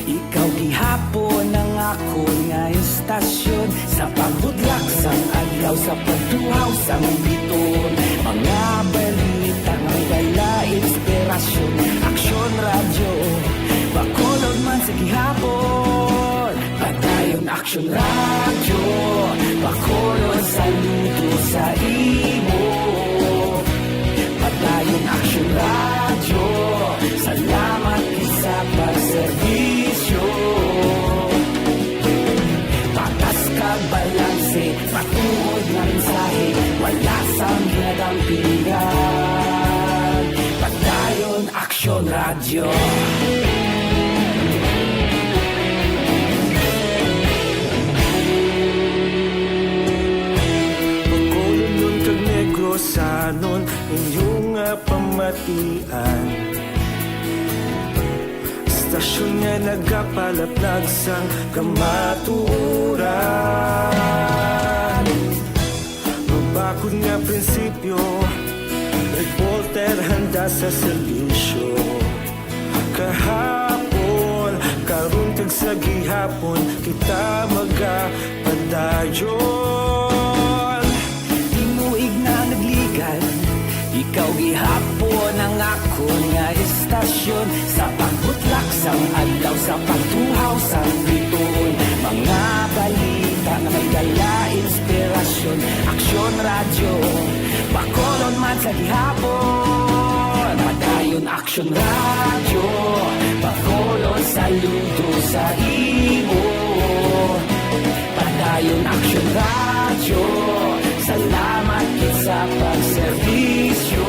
ikaw gihapon ang akon nga istasyon. Sa pagbudlak sang adlaw, sa pagtuhaw sang bituon, mga balita nga may dala inspirasyon. Aksyon Radyo, Bacolod man sa gihapon. Padayon Aksyon Radyo, Bacolod, saludo sa imo. Padayon Aksyon Radyo, salamat gid sa pagserbisyo. Patas kag balanse, matuod nga mensahe, wala sang ginadampigan. Padayon Aksyon Radyo. Bacolodnon kag Negrosanon, inyo nga pamatian. Istasyon nga nagapalaplag sang kamatuoran. Mabakod nga prinsipyo, reporter handa sa serbisyo. Kahapon, karon kag sa gihapon, kita magapadayon. Tinuig na nagligan, ikaw gihapon ang akon nga istasyon. Sa pagbutlak sang adlaw, sa pagtuhaw sang bituon, mga balita nga may dala inspirasyon. Aksyon Radyo, Bacolod man sa gihapon. Padayon Aksyon Radyo, Bacolod, saludo sa imo. Padayon Aksyon Radyo, salamat gid sa pagserbisyo.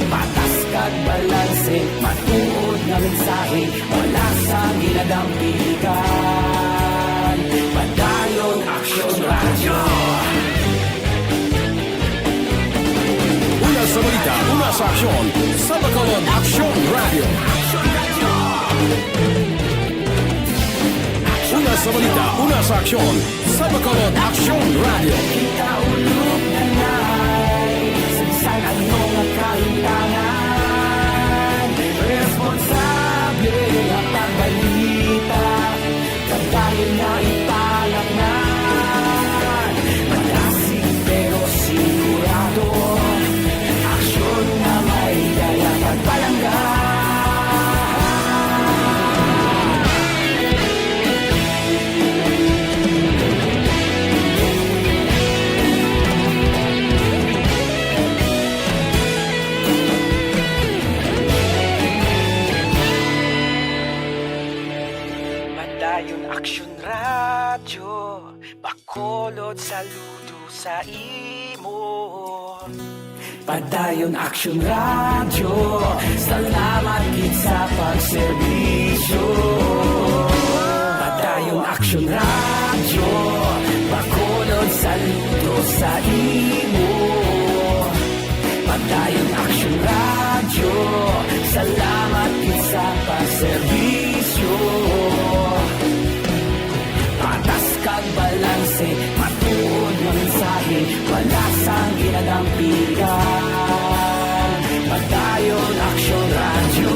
Patas kag balanse, matuod nga mensahe, wala sang ginadampigan. Padayon Aksyon Radyo. Una sa balita, una sa aksyon, sa Bacolod Aksyon Radyo. Una sa balita, una sa aksyon, sa Bacolod Aksyon Radyo. Kita ulog na na'y sa bisan ano nga kahitangan. Responsable nga pagbalita, pagdayon nga ipalaknan. Malasig pero sigurado, aksyon nga may dala pagpalangga. Padayon Aksyon Radyo, Bacolod, saludo Sa imo. Padayon Action Radio, salamat gid sa pagserbisyo. Padayon Action Radio, Bacolod, saludo sa imo. Padayon Action Radio, salamat gid sa pagserbisyo. Patas kag balanse, matuod nga mensahe, wala sang ginadampigan. Padayon Action Radio.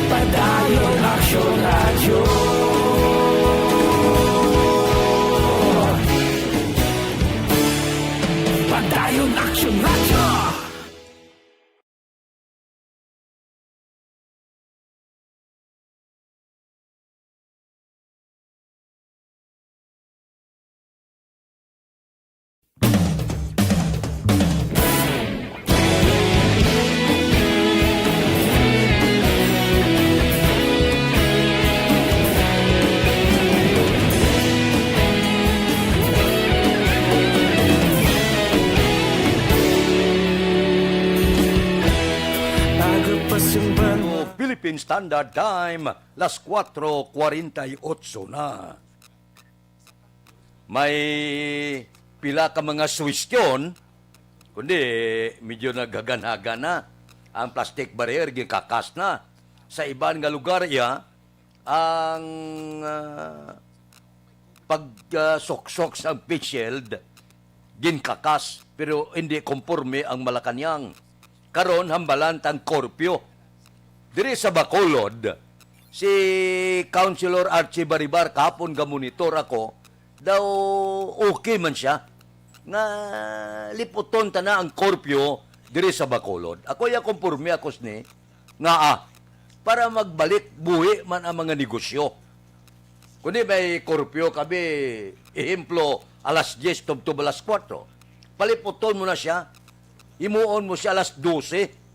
Padayon Action Radio. Padayon Action Radio. Bago pa simbahan. Philippine Standard Time, las cuatro cuarenta y ocho na. May pila ka mga suwestyon, kundi medyo naghaganhagan na. Ang plastic barrier, ginkakas na. Sa iban nga lugar, iya, ang, ah, pagsuksok sa face shield, ginkakas, pero hindi komporme ang Malacañang. Karon, hambalan tang curfew. Diri sa Bacolod, si Councilor Archie Baribar, kahapon ga-monitor ako, daw okay man siya. Nga liputon ta na ang curfew diri sa Bacolod. Ako, ya, komporme ako sini, nga, ah, para magbalik buhi man ang mga negosyo. Kundi may curfew kami, ehemplo, alas diyes tubtob alas kuwatro. Paliputon mo na siya, himuon mo siya alas dose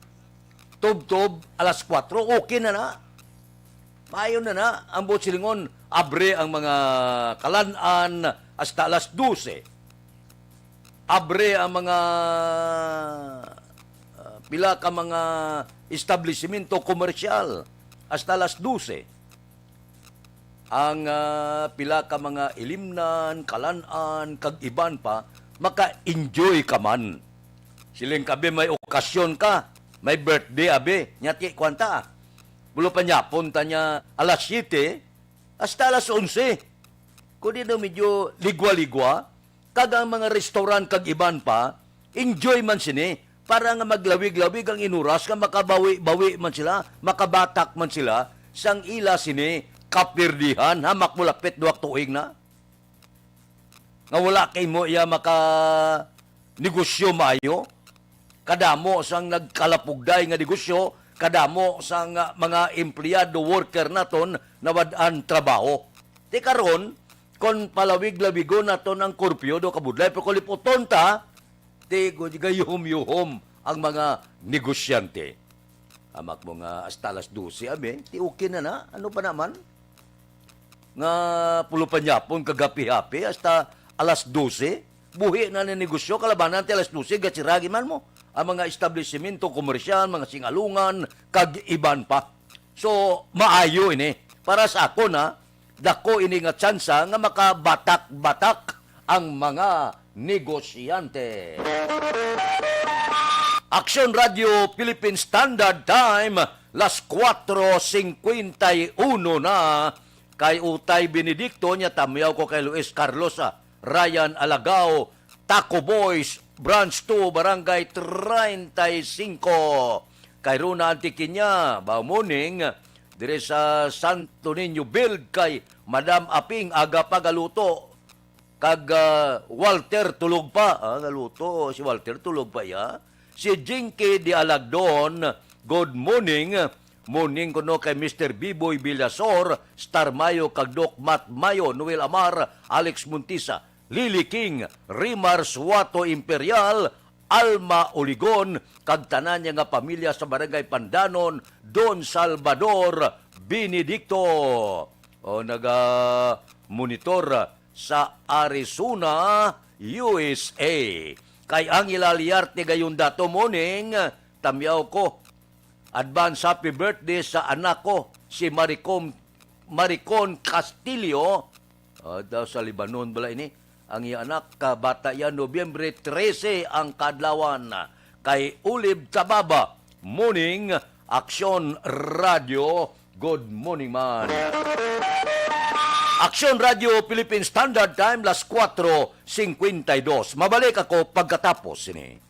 tubtob alas kuwatro, okay na na. Maayo na na. Ang buot silingon, abre ang mga kalan-an hasta alas dose. Abre ang mga, ah, pila ka mga establisimento komersyal hasta alas dose. Ang, ah, pila ka mga ilimnan, kalan-an, kag iban pa, maka-enjoy ka man. Siling ka, abi, may okasyon ka, may birthday, abi, nya ti, kuwan ta, ah. Bulo pa, nyapon ta niya alas siyete hasta alas onse. Kundi daw medyo ligwa-ligwa, kag ang mga restaurant kag iban pa, enjoy man sini, para nga maglawig-lawig ang inuras nga makabawi-bawi man sila, makabatak man sila, sang ila sini kapirdihan, hamak mo lapit duha ka tuig na. Nga wala kay mo iya maka negosyo maayo, kadamo sang nagkalapugday nga negosyo, kadamo sang, ah, mga empleyado, worker naton, nawad-an trabaho. Ti karon, kon palawig-lawigon naton ang kurpyo, do kabudlay, pero kung liputon ta, ti gayuhom-yuhom ang mga negosyante. Amak mo nga hasta alas dose, abi, ti okay na na. Ano pa naman? Nga pulo pa nyapon kagapi-hapi hasta alas dose, buhi na ni negosyo, kalabanan ti alas dose, gatsiragi man mo ang mga establisimento komersyal, mga singalungan, kag iban pa. So, maayo ini. Para sa ako na, dako ini nga tsansa nga makabatak-batak ang mga negosyante. Action Radio Philippine Standard Time, las kuwatro singkwenta y uno na. Kay Utay Benedicto, nya tamyaw ko kay Luis Carlos, ah, Ryan Alagao, Taco Boys, Branch two, Barangay treinta y cinco. Kay Rona Antiquiña, ba morning, dire sa Santo Niño Build kay Madam Aping, aga pa galuto. Kag, ah, Walter, tulog pa. Ah, galuto si Walter, tulog pa iya. Si Jinky de Alagdon, good morning. Morning kuno kay Mister Biboy Villasor, Star Mayo, kag Doc Matt Mayo, Noel Amar, Alex Montisa, Lily King, Rimar Suato Imperial, Alma Oligon, kag tanan niya nga pamilya sa Barangay Pandanon, Don Salvador Benedicto. O, naga-monitor sa Arizona, U S A. Kay Angela Liarte gayon dato, morning, tamyaw ko. Advance happy birthday sa anak ko, si Maricom, Maricon Castillo. Ah, daw sa Lebanon bala ini. Ang iya anak, kabata iya, Nobyembre trese ang kadlawan. Kay Ulib Tababa, morning, Aksyon Radio, good morning man. Aksyon Radio Philippine Standard Time, las kuwatro singkwenta y dos. Mabalik ako pagkatapos sini.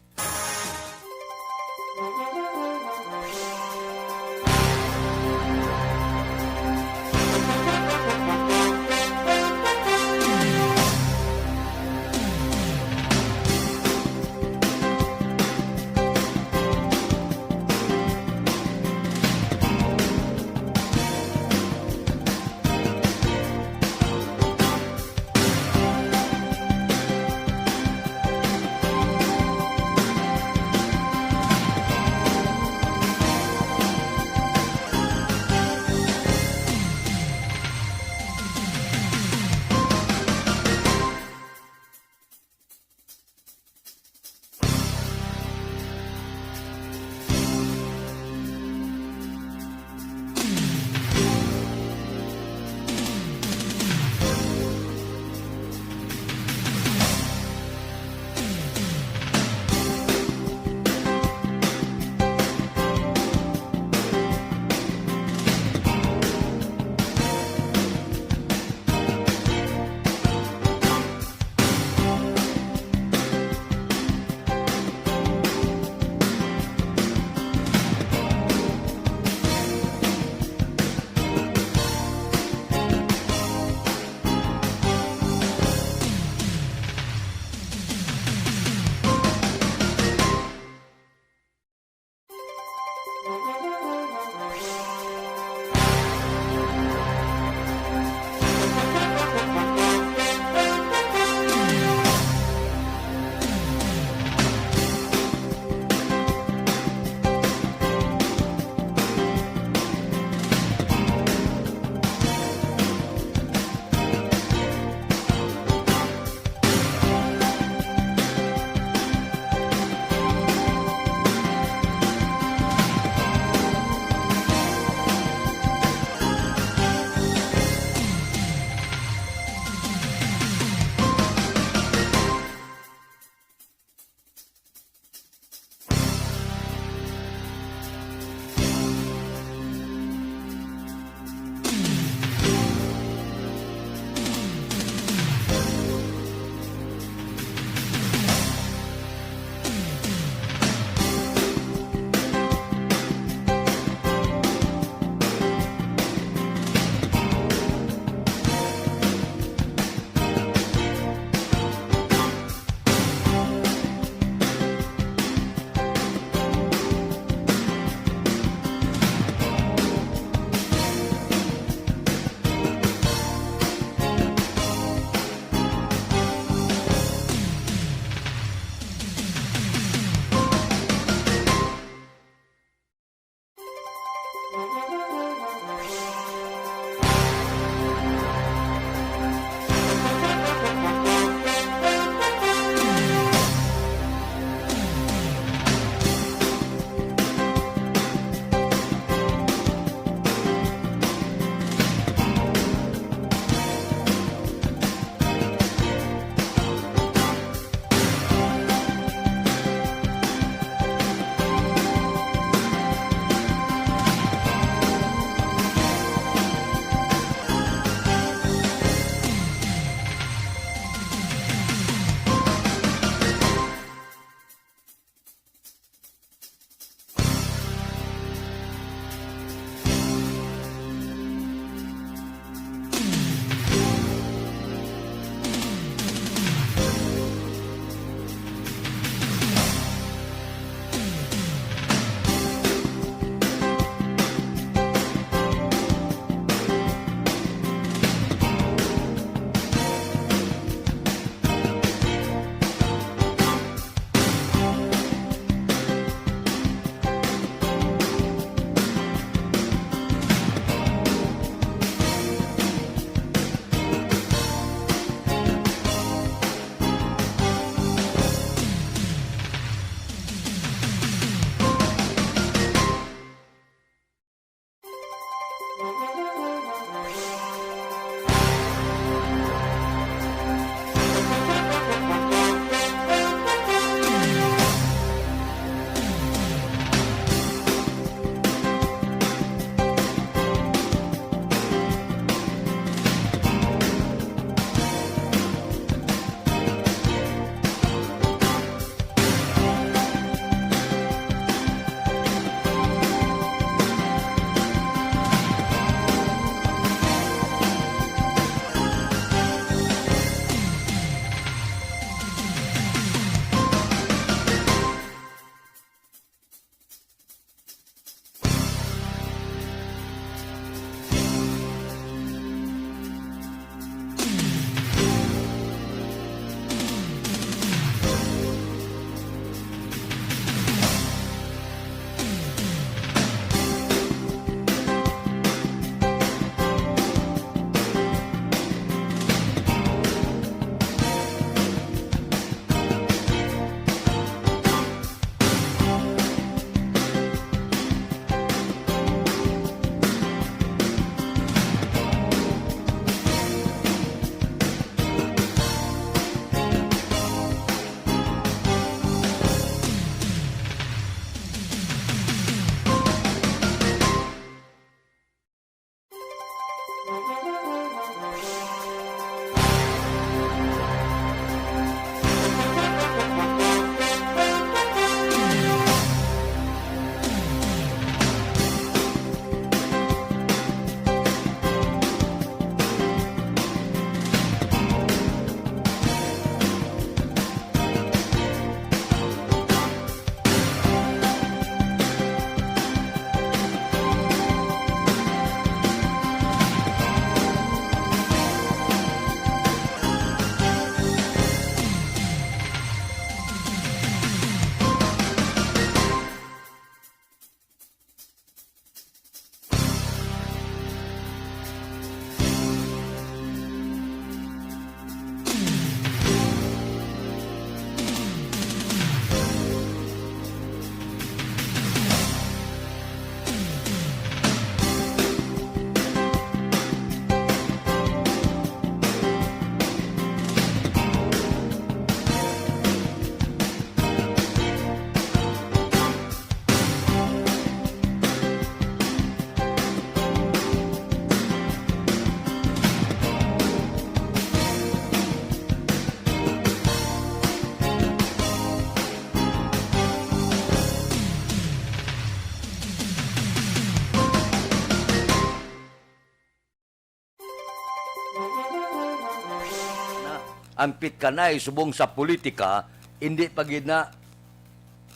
ang pitkanay subong sa politika, indi pa gid na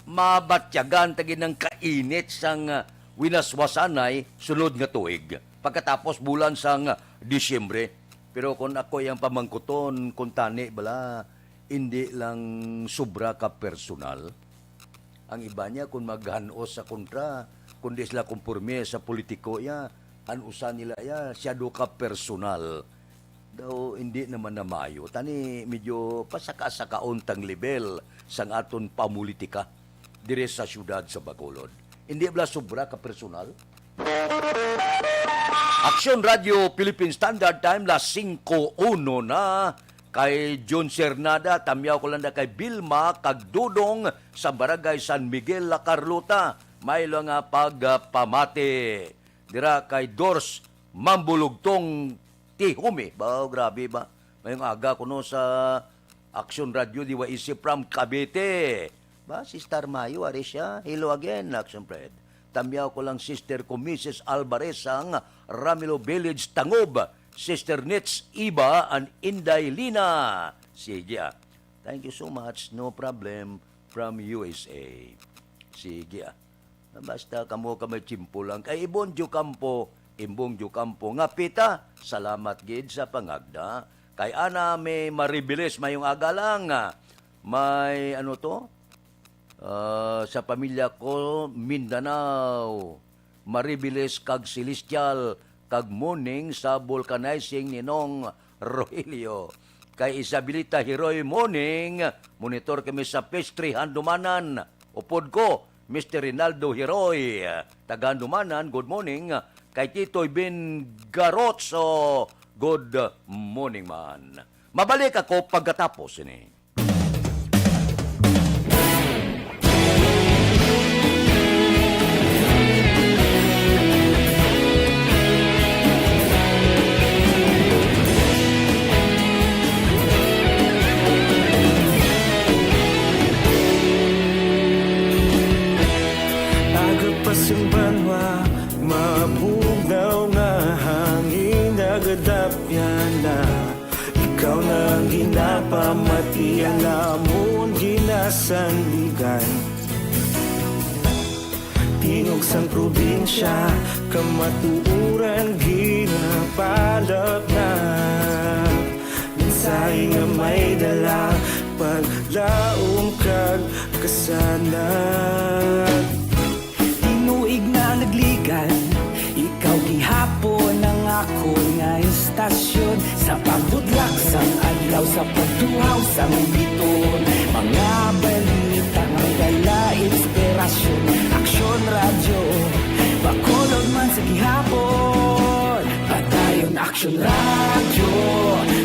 mabatyagan ta gid ang kainit sang, ah, winaswasanay sunod nga tuig, pagkatapos bulan sang Disyembre. Pero kung ako ang pamangkuton, kung tani bala, indi lang sobra ka personal. Ang iba niya, kung maghanos sa kontra, kung di sila kumporme sa politiko iya, han-usan nila iya, siya do ka personal. Daw, hindi naman na maayo. Tani, medyo pasaka-sakaon tang level sang aton pamulitika dire sa siyudad sa Bacolod. Hindi bala sobra ka personal? Aksyon Radio Philippine Standard Time, las singko uno na. Kay Jun Cernada, tamyaw ko lang na kay Vilma kag Dudong sa Barangay San Miguel, La Carlota. May lang nga pagpamati dira kay Dors Mambulugtong Tihumi. Ba, grabe ba? Mayong aga kuno sa Aksyon Radio D Y S C from Cavite. Ba, Sister Mayo, ari siya. Hello again, Action Fred. Tamyaw ko lang, sister ko, Missus Alvarez, ang Ramilo Village, Tangub. Sister Nits Iba and Inday Lina. Sige, ah. Thank you so much. No problem. From U S A. Sige, ah. Basta kamo ka may tiyempo lang. Kay Ibon Diocampo, Imbong Diocampo, nga pita, salamat gid sa pangagda. Kay ana may Maribilis, mayong aga lang, ah. May, ano to? Ah, sa pamilya ko, Mindanao, Maribilis kag Celestial, kag morning sa vulcanizing ni Nong Rogelio. Kay Isabelita Hiroy, morning, monitor kami sa Pastry Handumanan. Upod ko, Mister Rinaldo Hiroy, taga Handumanan, good morning. Kay Titoy Bin Garotso, good morning man. Mabalik ako pagkatapos ini. Aga pa sing banwa, mabugnaw nga hangin, nagadapyan na. Ikaw na ang ginapamati, ang amon ginasandigan. Tingog sang probinsya, kamatuoran ginapalapnag. Mensahe nga may dala, paglaom kag kasanag. Tinuig na nagligan, ikaw gihapon ang akon nga istasyon. Sa pagbudlak sang adlaw, sa pagtuhaw sang bituon, mga balita nga may dala inspirasyon. Aksyon Radyo, Bacolod man sa gihapon. Padayon Aksyon Radyo,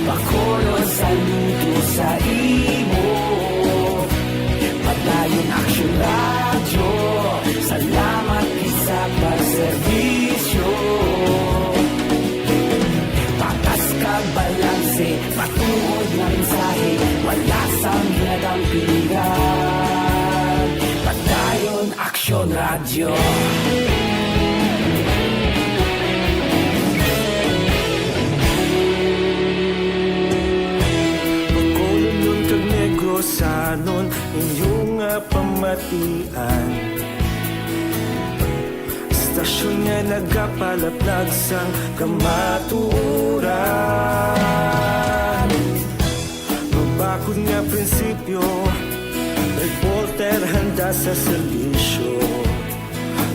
Bacolod, saludo sa imo. Padayon Aksyon Radyo, salamat gid sa pagserbisyo. Patas kag balanse, matuod nga mensahe, wala sang ginadampigan. Padayon Aksyon Radyo. Bacolodnon kag Negrosanon, inyo nga pamatian. Istasyon nga nagapalapnag sang kamatuoran. Mabakod nga prinsipyo, reporter handa sa serbisyo.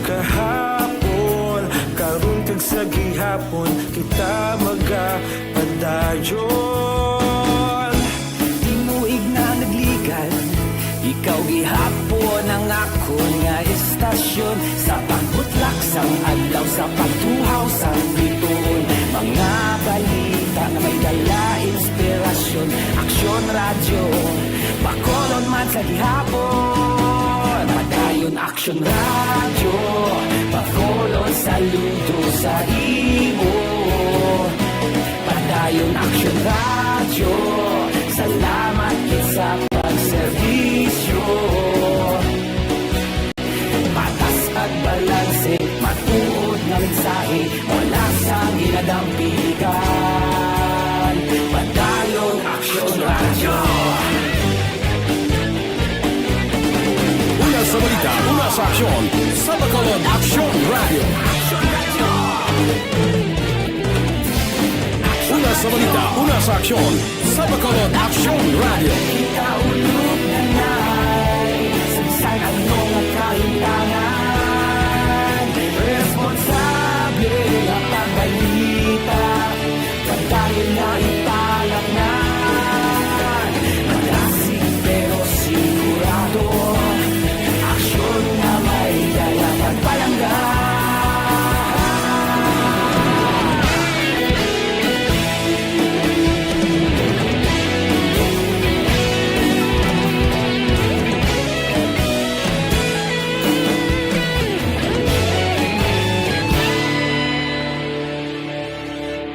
Kahapon, karon kag sa gihapon, kita magapadayon. Tinuig na nagligan, ikaw gihapon ang akon nga istasyon. Sa pagbutlak sang adlaw, sa pagtuhaw sang bituon, mga balita nga may dala inspirasyon. Aksyon Radyo, Bacolod man sa gihapon. Padayon Aksyon Radyo, Bacolod, saludo sa imo. Padayon Aksyon Radyo, salamat gid sa pagserbisyo. Patas kag balanse, matuod nga mensahe, wala sang ginadampigan. Padayon Aksyon Radyo. Sa aksyon, sa Bacolod Aksyon Radio. Una sa balita, una sa aksyon, sa Bacolod Aksyon Radio. Kita ulog na nai, sa bisan ano nga kahimtangan, responsable nga pagbalita. Padayon na ipalatnan, malasig pero sigurado, aksyon nga may dala pagpalangga.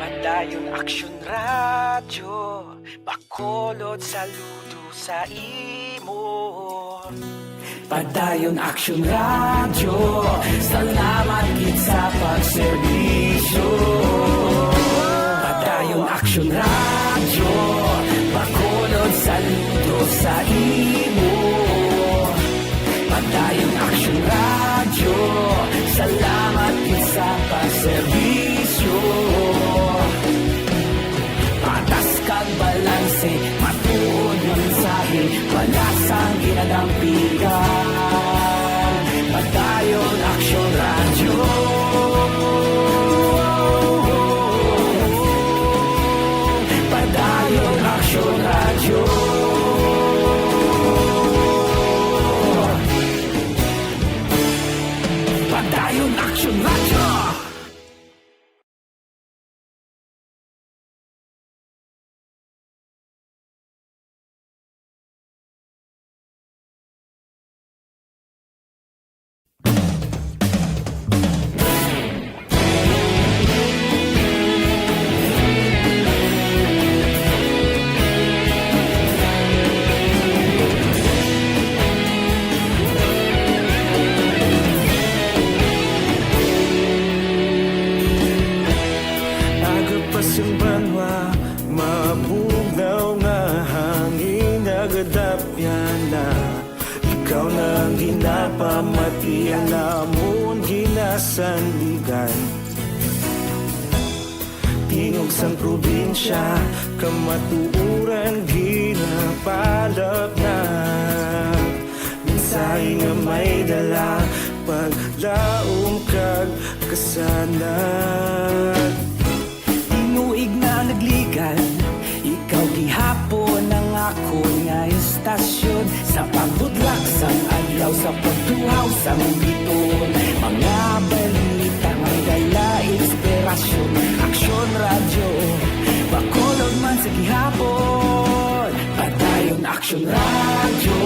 Padayon Aksyon Radyo, Bacolod, saludo sa imo. Padayon Aksyon Radyo, salamat gid sa pagserbisyo. Padayon Aksyon Radyo, Bacolod, saludo sa imo. Padayon Aksyon Radyo, salamat gid sa pagserbisyo. Patas kag balanse, matuod nga mensahe, wala sang ginadampigan. Padayon Aksyon Radyo. Padayon Aksyon Radyo. Padayon Aksyon Radyo. Aga pa sang banwa, mabugnaw nga hangin, nagadapyan na. Ikaw na ang ginapamati, ang amon ginasandigan. Tingog sang probinsya, kamatuoran ginapalapnag. Mensahe nga may dala, paglaom kag kasanag. Tinuig na nagligan, ikaw gihapon ang akon nga istasyon. Sa pagbudlak sang adlaw, sa pagtuhaw sang biton, mga balita may dala inspirasyon. Aksyon Radyo, Bacolod man sa gihapon. Padayon Aksyon Radyo,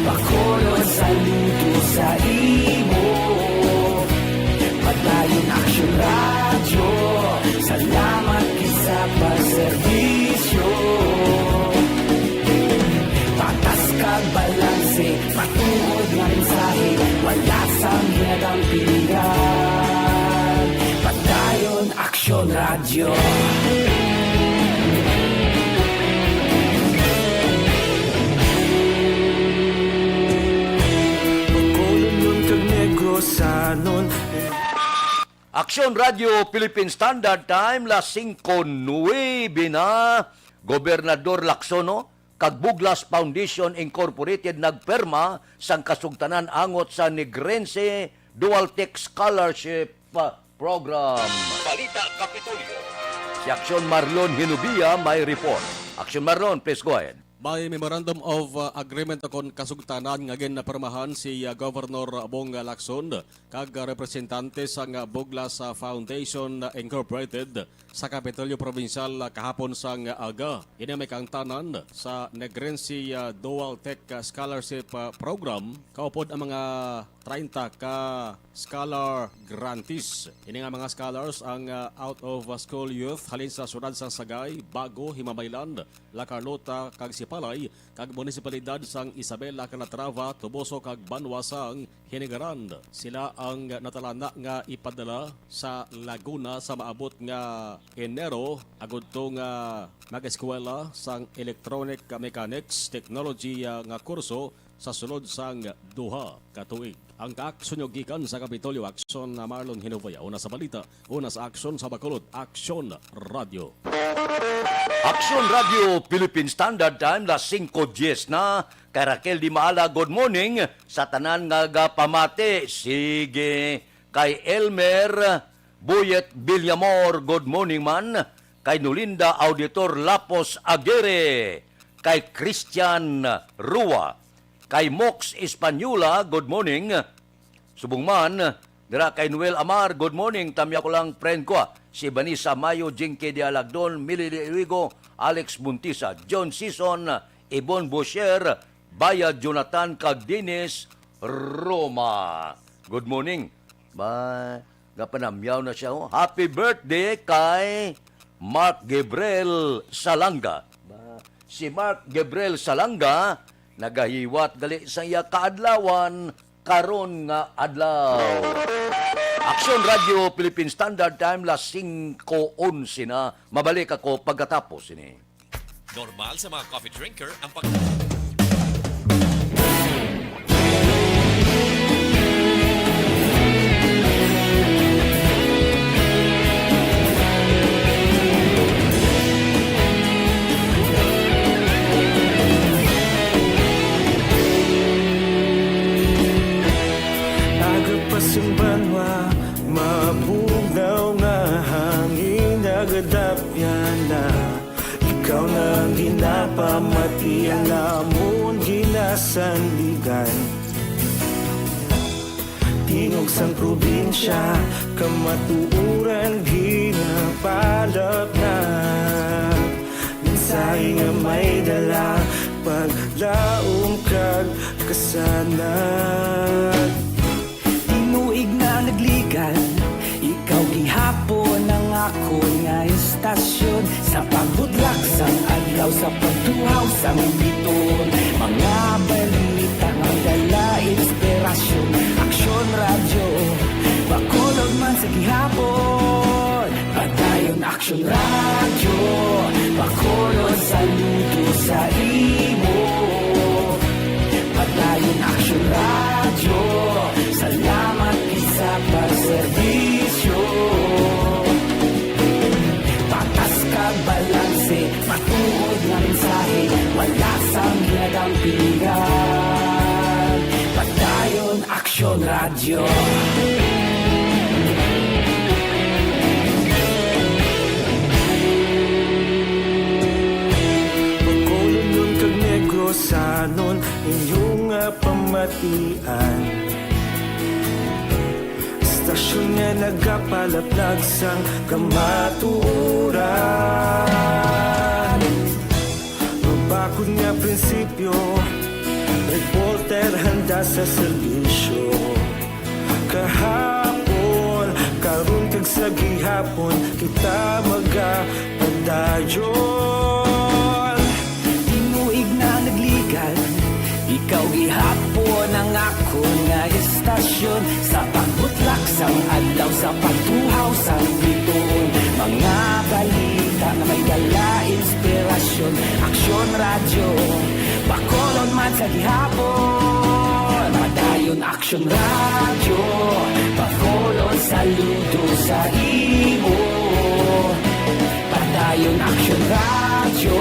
Bacolod, saludo sa imo. Padayon Aksyon Radyo, salamat gid sa pagserbisyo. Patas kag balanse, matuod nga mensahe, wala sang ginadampigan. Padayon Aksyon Radyo. Bacolodnon kag Negrosanon. Aksyon Radyo Philippine Standard Time, las singko nuebe na. Gobernador Lacson, no? Kag Buglas Foundation Incorporated nagpirma sang kasugtanan angot sa Negrense Dual Tech Scholarship, ah, Program. Balita Kapitolyo. Si Aksyon Marlon Hinubia may report. Aksyon Marlon, please go ahead. May Memorandum of, uh, Agreement kon kasugtanan nga ginapirmahan si, uh, Governor Bong Lacson kag, uh, representante sang, uh, Buglas, uh, Foundation, uh, Incorporated sa Kapitolyo Probinsyal, uh, kahapon sang, uh, aga. Ini may kaangtanan sa Negrense, uh, Dual Tech, uh, Scholarship, uh, Program. Kaupod ang mga treinta ka scholar grantees. Ini nga mga scholars ang, uh, out of, uh, school youth halin sa siyudad sang Sagay, Bago, Himamaylan, La Carlota, kag Sipalay, kag munisipalidad sang Isabela, Calatrava, Toboso, kag Banwa sang Hinigaran. Sila ang natalana nga ipadala sa Laguna sa maabot nga Enero, agud to nga mag-eskwela sang electronic mechanics technology, ah, nga kurso sa sulod sang duha ka tuig. Ang kaaksyon nyo gikan sa Kapitolyo, Aksyon na Marlon Hinovaya. Una sa balita, una sa aksyon sa Bacolod, Aksyon Radio. Aksyon Radio Philippine Standard Time, las singko dies na. Kay Raquel Di Maala, good morning. Sa tanan nga gapamati, sige. Kay Elmer Buyet Villamor, good morning man. Kay Nolinda Auditor Lapos Aguirre. Kay Christian Rua. Kay Mox Española, good morning. Subong man, dira kay Noel Amar, good morning. Tamya ko lang, friend ko, ah, si Vanessa Mayo, Jinky Dialagdon, Millie Luigo, Alex Montisa, John Sison, Ibon Bosher, Bayad Jonathan, kag Dennis Roma. Good morning. Ba, gapanamyaw na siya, oh. Happy birthday kay Mark Gabriel Salanga. Ba, si Mark Gabriel Salanga nagahiwat gali sa iya kaadlawan karon nga adlaw. Aksyon Radio Philippine Standard Time, las singko onse na. Mabalik ako pagkatapos ini. Normal sa mga coffee drinker ang pag- Aga pa sang banwa, mabugnaw nga hangin nagadapyan na. Ikaw na ang ginapamati, ang amon ginasandigan. Tingog sang probinsya, kamatuoran ginapalapnag. Mensahe nga may dala, paglaom kag kasanag. Tinuig na nagligan, ikaw gihapon ang akon nga istasyon. Sa pagbutlak sang adlaw, sa pagtuhaw sang biton, mga balita nga dala inspirasyon. Aksyon Radyo, Bacolod man sa gihapon. Padayon Aksyon Radyo, Bacolod, saludo sa imo. Padayon Aksyon Radyo, salamat gid sa pagserbisyo. Patas kag balanse, matuod nga mensahe, wala sang ginadampigan. Padayon Aksyon Radyo. Bacolodnon kag Negrosanon, inyo nga pamatian. Istasyon nga nagapalaplag sang kamatuoran. Mabakod nga prinsipyo, reporter handa sa serbisyo. Kahapon, karon, kag sa gihapon, kita magapadayon. Tinuig na nagligan, ikaw gihapon ang akon nga istasyon. Sa pagbutlak sang adlaw, sa pagtuhaw sang bituon, mga balita nga may dala inspirasyon. Aksyon Radyo, Bacolod man sa gihapon. Padayon Aksyon Radyo, Bacolod, saludo sa imo. Padayon Aksyon Radyo,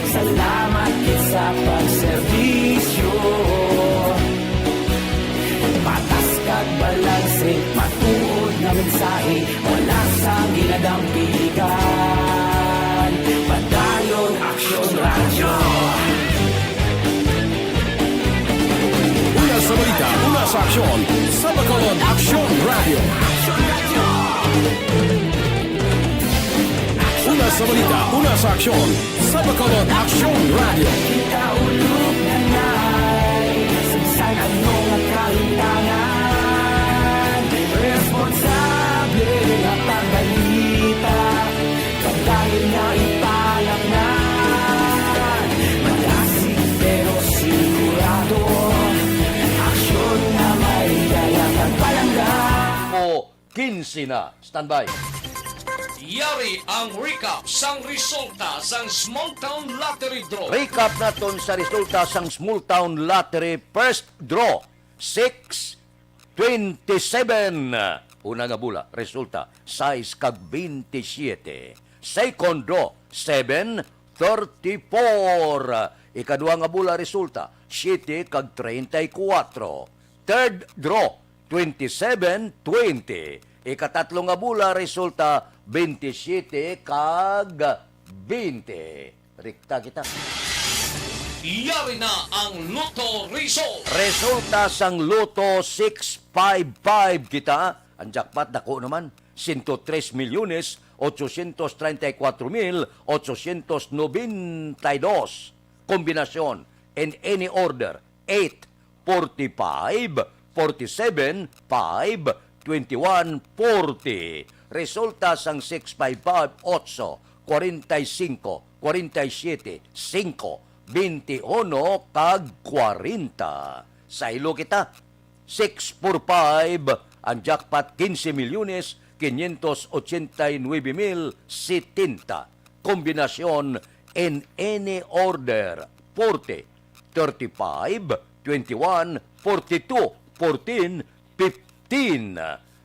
salamat gid sa pagserbisyo. Patas kag balanse, matuod nga mensahe, wala sang ginadampigan. Padayon Aksyon Radyo. Una sa balita, una sa aksyon, sa Bacolod Aksyon Radyo. Una sa balita, una sa aksyon, sa Bacolod Aksyon Radyo. Kita ulog na nay, sa bisan ano nga kahimtangan, responsable nga pagbalita. Padayon nga ipalapngan, malasig pero sigurado, aksyon nga may dala kag palangga. O, kinse na. Standby. Yari ang recap sang resulta sang Small Town Lottery Draw. Recap naton sa resulta sang Small Town Lottery First Draw, six twenty-seven. Una nga bula, resulta, sais kag bentisiete. Second draw, seven thirty-four. Ikadua nga bula, resulta, siete kag treinta y cuatro. Third draw, twenty-seven twenty. Ikatatlo nga bula, resulta, bentisiete kag bente. Rekta kita. Yari na ang Lotto Result. Resulta sang Lotto six five five kita. Ang jackpot dako naman, sento tres milyones, ochocientos treinta y cuatro mil ochocientos noventa y dos. Kombinasyon, in any order, eight, forty-five, forty-seven, five, twenty-one, forty. Resulta sang six five five, otso, kwarenta y singko, kwarenta y siyete, singko, bente uno, kag kwarenta. Saylo kita. Six four five, ang jackpot, quince milyones, quinientos ochenta y nuebe mil setenta. Kombinasyon, in any order, forty, thirty-five, twenty-one, forty-two, fourteen, fifteen.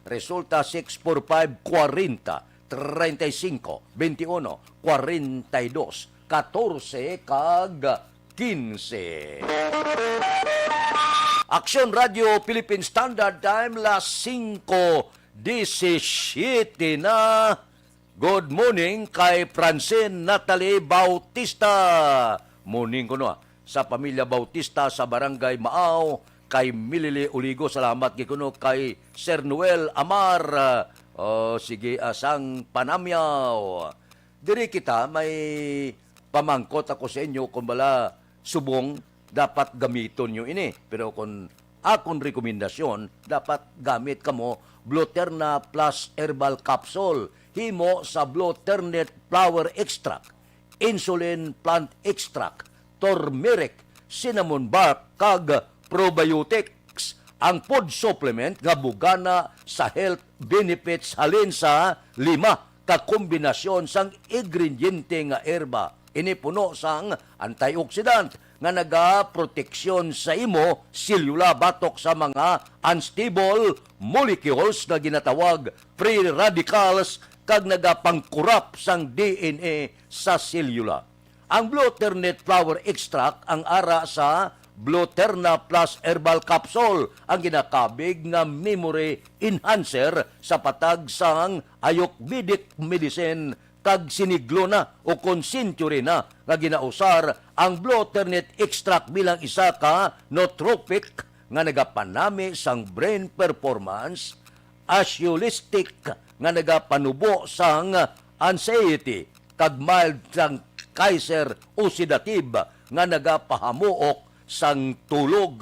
Resulta, six four five, kwarenta, treinta y cinco, veintiuno, cuarenta y dos, catorce, kag quince. Aksyon Radio Philippine Standard Time, las singko disisiete na. Good morning kay Francine Natalie Bautista. Morning kuno, ah, sa pamilya Bautista sa Barangay Maaw, kay Milili Oligo. Salamat gid kuno kay Sir Noel Amar. Oh, sige, ah, sang Panamyaw. Diri kita may pamangkot ako sa inyo, kung bala subong, dapat gamiton nyo ini. Pero kung akon rekomendasyon, dapat gamit kamo Bluterna Plus Herbal Capsule, himo sa Bluternet Flower Extract, Insulin Plant Extract, Turmeric, Cinnamon Bark, kag Probiotics. Ang food supplement nga bugana sa health benefits halin sa lima ka kombinasyon sang ingrediente nga herba. Ini puno sang antioxidant nga nagaproteksyon sa imo selula batok sa mga unstable molecules nga ginatawag free radicals kag nagapangkurap sang D N A sa selula. Ang Blue Ternet Flower Extract, ang ara sa Blue Terna Plus Herbal Capsule, ang ginakabig nga memory enhancer sa patag sang Ayurvedic medicine, kag siniglo na o kon century na nga ginausar ang Blue Ternet Extract bilang isa ka nootropic nga nagapanami sang brain performance, anxiolytic nga nagapanubo sang anxiety, kag mild sang Kaiser oxidative nga nagapahamuok sang tulog.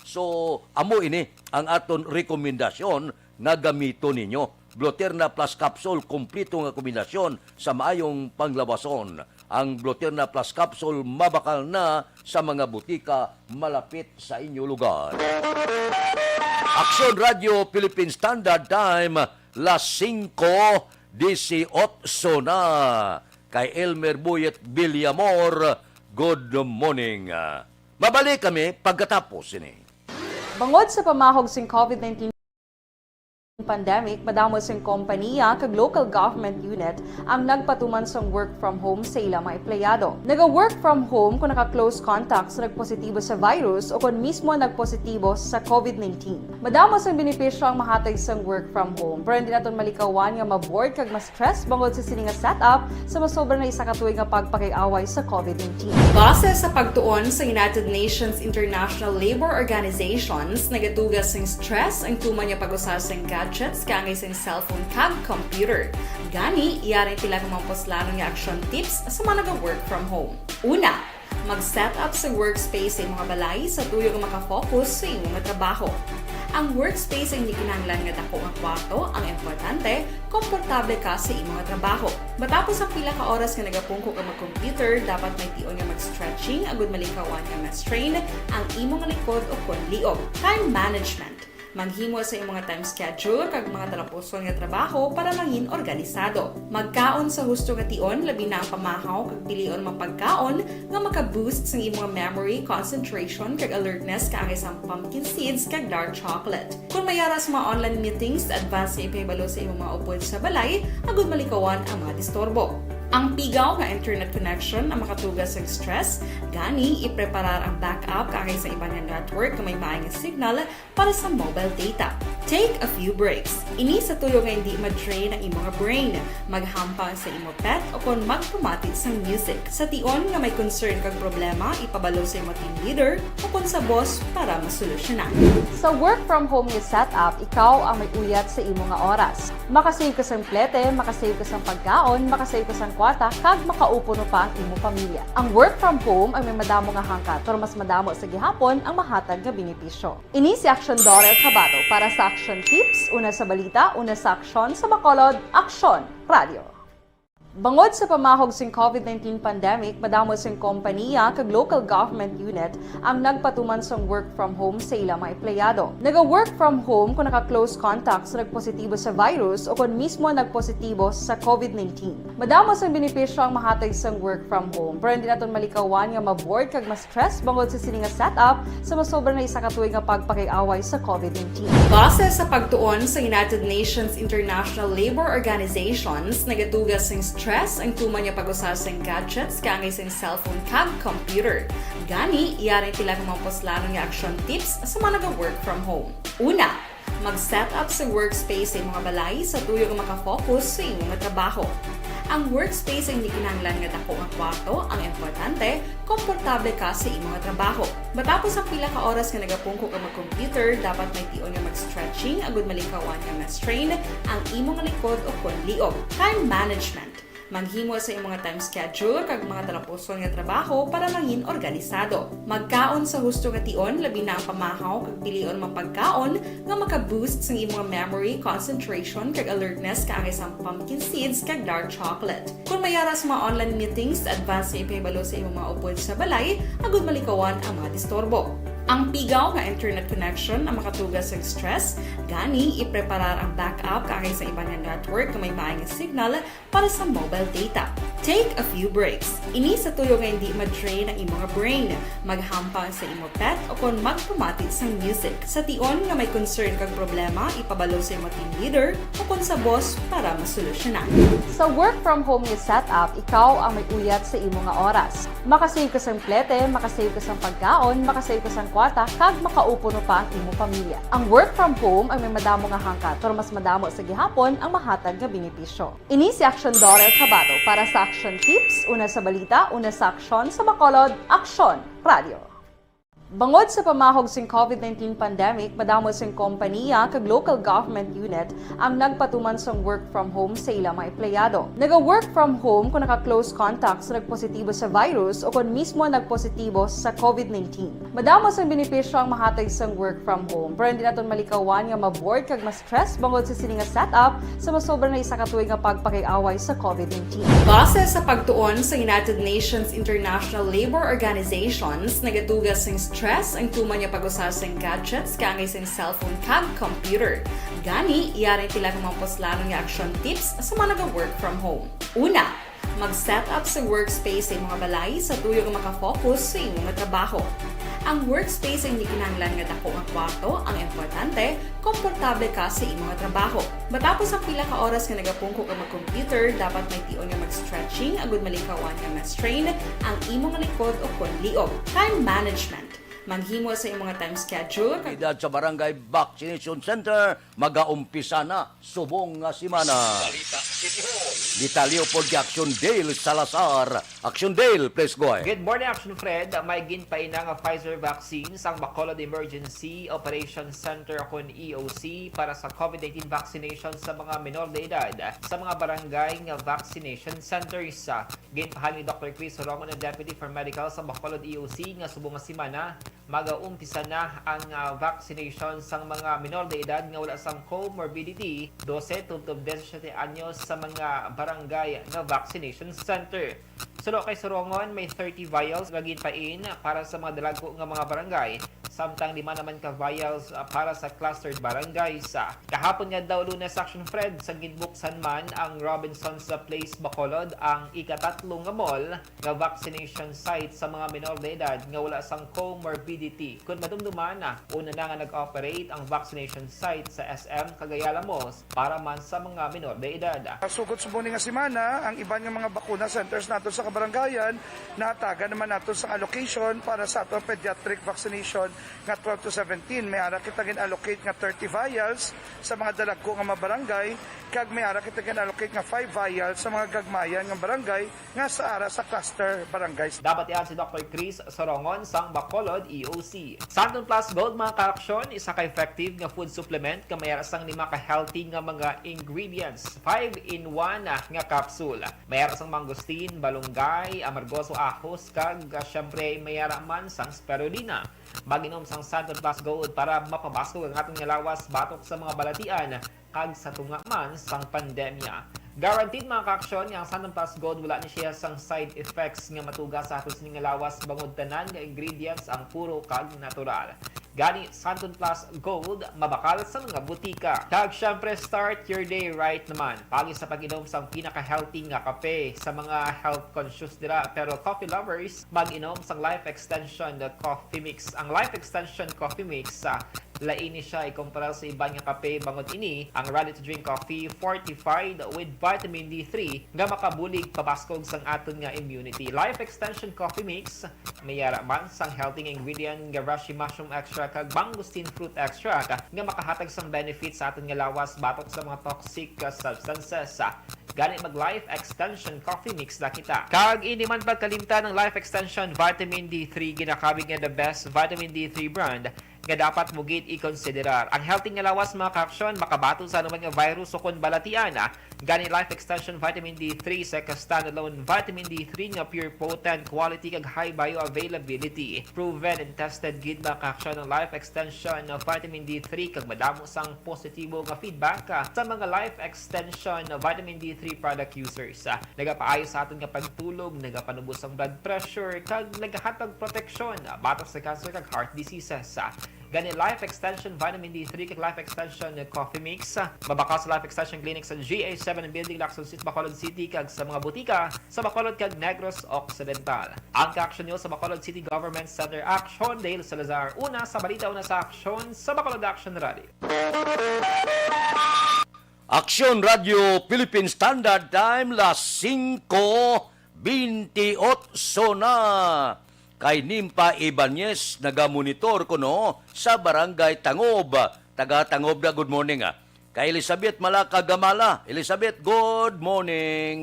So, amo ini ang aton rekomendasyon nga gamiton ninyo. Bloterna Plus Capsule, kompleto nga kombinasyon sa maayong panglawason. Ang Bloterna Plus Capsule mabakal na sa mga butika malapit sa inyo lugar. Aksyon Radio Philippine Standard Time, las singko disiotso na. Kay Elmer Buyet Villamor, good morning. Mabalik kami pagkatapos sini. Bangod sa pamahog sing COVID nineteen pandemic, madamo sing kompaniya kag local government unit ang nagpatuman sang work from home sa ila mga empleyado. Naga-work from home kung naka-close contact sa nagpositibo sa virus o kon mismo nagpositibo sa COVID nineteen. Madamo sang benepisyo ang mahatag sang work from home, pero hindi naton malikawan nga ma-bored kag ma-stress bangod sa sini nga setup sa masobra na isa ka tuig nga pagpakig-away sa COVID nineteen. Base sa pagtuon sa United Nations International Labor Organizations, nagatuga sing stress ang tuman nga pag-usa sing gadgets kaangay sing cellphone kag computer. Gani, yari ang pila ka mga puslanon nga action tips sa mga naga-work from home. Una, mag-set up sa workspace sa imong balay sa tuyo nga makafocus sa imong trabaho. Ang workspace ang hindi kinahanglan nga dako nga kwarto, ang importante, komportable ka sa imong trabaho. Matapos ang pila ka oras nga nagapungko ka mag-computer, dapat may tion nga mag-stretching agud malikawan nga ma-strain ang imong likod o kon liog. Time management. Maghimo sa imong time schedule kag mga talapuson nga trabaho para mangin organisado. Magkaon sa husto nga tion, labi na ang pamahaw kag pilion mga pagkaon nga maka-boost sang imong memory, concentration, kag alertness kaangay sang pumpkin seeds kag dark chocolate. Kung may ara sa mga online meetings, advance nga ipahibalo sa imong mga upod sa balay agud malikawan ang mga disturbo. Ang pigaw nga internet connection ang makatugas sa stress, gani ipreparar ang backup kaangay sa iban nga network nga may maay nga signal para sa mobile data. Take a few breaks. Ini sa tuyo nga hindi ma-drain ang imong brain. Maghampang sa imo pet o kon magpamati sang music. Sa tion nga may concern kag problema, ipabalo sa imo team leader o kon sa boss para masolusyonan. Sa work from home nga setup, ikaw ang may uyat sa imo nga oras. Makasave ka sang plete, makasave ka sang pagkaon, makasave ka sang kwarta, kag makaupo pa ang imo pamilya. Ang work from home ay may madamo nga hangkat, pero mas madamo sa gihapon ang mahatag nga benepisyo. Ini si Aksyon Dorel Cabato para sa Aksyon Tips, una sa balita, una sa aksyon, sa Bacolod, Aksyon Radio. Bangod sa pamahog sing COVID nineteen pandemic, madamo sing kompanya kag local government unit ang nagpatuman sang work from home sa ila mga empleyado. Naga-work from home kung naka-close contact sa nagpositibo sa virus o kon mismo nagpositibo sa COVID nineteen. Madamo sang benepisyo ang mahatag sang work from home, pero hindi naton malikawan nga ma-bored kag ma-stress bangod sa sini nga setup sa masobra na isa ka tuig nga pagpakig-away sa COVID nineteen. Base sa pagtuon sa United Nations International Labour Organizations, nagatugas sing stress ang tuman nga pag-usa sing gadgets kaangay sing cellphone kag computer. Gani, yari ang pila ka mga puslanon nga action tips sa mga naga-work from home. Una, mag-set up sa workspace sa imong balay sa tuyo nga makafocus sa imong trabaho. Ang workspace ay hindi kinahanglan nga dako nga kwarto, ang importante, komportable ka sa imong trabaho. Matapos ang pila ka oras nga nagapungko ka mag-computer, dapat may tion nga mag-stretching agud malikawan nga ma-strain ang imong likod o kon liog. Time management. Maghimo sa imong time schedule kag mga talapuson nga trabaho para mangin organisado. Magkaon sa husto nga tion, labi na ang pamahaw kag pilion mga pagkaon nga maka-boost sang imong memory, concentration, kag alertness kaangay sang pumpkin seeds kag dark chocolate. Kung may ara sa mga online meetings, advance nga ipahibalo sa imong mga upod sa balay agud malikawan ang mga disturbo. Ang pigaw nga internet connection ang makatugas sang stress, gani ipreparar ang backup kaangay sa iban nga network nga may maay nga signal para sa mobile data. Take a few breaks. Ini sa tuyo nga hindi ma-drain ang imong brain. Maghampang sa imo pet o kon magpamati sang music. Sa tion nga may concern kag problema, ipabalo sa imo team leader o kon sa boss para masolusyonan. Sa work from home nga setup, ikaw ang may uyat sa imo nga oras. Makasave ka sang plete, makasave ka sang pagkaon, makasave ka sang kwarta, kag makaupo pa ang imo pamilya. Ang work from home ay may madamo nga hangkat, pero mas madamo sa gihapon ang mahatag nga benepisyo. Ini si Aksyon Dorel Cabato para sa Aksyon Tips, una sa balita, una sa aksyon, sa Bacolod, Aksyon Radio. Bangod sa pamahog sing COVID nineteen pandemic, madamo sing kompanya kag local government unit ang nagpatuman sang work from home sa ila mga empleyado. Naga-work from home kung naka-close contact sa nagpositibo sa virus o kon mismo nagpositibo sa COVID nineteen. Madamo sang benepisyo ang mahatag sang work from home, pero hindi naton malikawan nga ma-bored kag ma-stress bangod sa sini nga setup sa masobra na isa ka tuig nga pagpakig-away sa COVID nineteen. Base sa pagtuon sa United Nations International Labour Organizations, nagatugas sing stress ang tuman nga pag-usa sing gadgets kaangay sing cellphone kag computer. Gani, yari ang pila ka mga puslanon nga action tips sa mga naga-work from home. Una, mag-set up sa workspace sa imong balay sa tuyo nga makafocus sa imong trabaho. Ang workspace ay hindi kinahanglan nga dako nga kwarto, ang importante, komportable ka sa imong trabaho. Matapos ang pila ka oras nga nagapungko ka mag-computer, dapat may tion nga mag-stretching agud malikawan nga ma-strain ang imong likod o kon liog. Time management. Maghimo sa imong time schedule. Aktibidad sa Barangay Vaccination Center magaumpisa na subong nga semana. Balita City Hall. Detalye pod kay Action Dale Salazar. Action Dale, please go ahead. Good morning, Action Fred. May ginpaina nga Pfizer vaccine sang Bacolod Emergency Operation Center o kon E O C para sa COVID nineteen vaccination sa mga menor de edad sa mga barangay nga vaccination centers. Ginpahayag ni Doctor Chris Solomon, Deputy for Medical sa Bacolod E O C, nga subong nga semana magaumpisa na ang, ah, vaccination sang mga menor de edad nga wala sang comorbidity, dose tubtob disisiete anyos, sa mga barangay nga vaccination center. Suno kay Sorongon, may thirty vials nga ginpain para sa mga dalagko nga mga barangay, samtang lima naman ka vials, ah, para sa clustered barangays. Ah, kahapon nga adlaw, Lunes, Action Fred, sa ginbuksan man ang Robinson's Place Bacolod, ang ikatatlo nga mall nga vaccination site sa mga menor de edad nga wala sang comorbidity. Kon madumduman, ah, una na nga nag-operate ang vaccination site sa S M kag Ayala Malls para man sa mga menor de edad. Sugod subong ni nga semana, ang iban nga mga bakuna centers nato sa kabarangayan, nahatagan naman nato sang allocation para sa ato pediatric vaccination nga twelve to seventeen. May ara kita gin-allocate nga thirty vials sa mga dalagko nga mga barangay, kag may ara kita gin-allocate nga five vials sa mga gagmayan nga barangay nga sa ara sa cluster barangays. Nabatian si Doktor Chris Sorongon sang Bacolod E O C. Santon Plus Gold, mga ka-aksyon, isa ka effective nga food supplement nga may ara sang lima ka healthy nga mga ingredients, five-in-one nga capsule. May ara sang mangosteen, balunggay, amargoso, ahos, kag, ah, syempre, may ara man sang spirulina. Mag-inom sang Santon Plus Gold para mapabaskog ang aton nga lawas batok sa mga balatian kag sa tunga man sang pandemya. Guaranteed, mga ka-aksyon, nga ang Santon Plus Gold wala ni siya sang side effects nga matuga sa aton sini nga lawas, bangod tanan nga ingredients ang puro kag natural. Gani, Santon Plus Gold mabakal sa mga butika. Kag syempre, start your day right naman paagi sa pag-inom sang pinaka-healthy nga kape. Sa mga health conscious dira pero coffee lovers, mag-inom sang Life Extension Coffee Mix. Ang Life Extension Coffee Mix, ah, lain ni siya ikumpara sa iban nga kape, bangod ini ang ready-to-drink coffee fortified with vitamin D three nga makabulig pabaskog sang aton nga immunity. Life Extension Coffee Mix may ara man sang healthy nga ingredient nga reishi mushroom extract kag mangosteen fruit extract nga makahatag sang benefit sa aton nga lawas batok sa mga toxic, ah, substances. Gani, mag Life Extension Coffee Mix na kita. Kag indi man pagkalimtan ang Life Extension Vitamin D three, ginakabig nga the best vitamin D three brand nga dapat mo gid ikonsiderar. Ang healthy nga lawas, mga ka-aksyon, makabaton sa anuman nga virus o kon balatian. Gani, Life Extension Vitamin D three sa ka standalone vitamin D three nga pure, potent, quality kag high bioavailability. Proven and tested gid, mga ka-aksyon, ang Life Extension Vitamin D three kag madamo sang positibo nga feedback, ah, sa mga Life Extension Vitamin D three product users. Ah, nagapaayo sa aton nga pagtulog, nagapanubos ang blood pressure, kag nagahatag proteksyon, ah, batok sa cancer kag heart diseases. Ah, gani, Life Extension Vitamin D three kag Life Extension Coffee Mix, ah, mabakal sa Life Extension Clinic sa G A seven Building, Lacson Street, Bacolod City, kag sa mga butika sa Bacolod kag Negros Occidental. Ang ka-aksyon niyo sa Bacolod City Government Center, Aksyon Dale Salazar, una sa balita, una sa aksyon, sa Bacolod Action Radio. Aksyon Radio Philippine Standard Time, las singko bintiocho na. Kay Nimpa Ibanez, nagamonitor kuno sa Barangay Tangob. Taga Tangob na, good morning, ah. Kay Elizabeth Malaka Gamala. Elizabeth, good morning.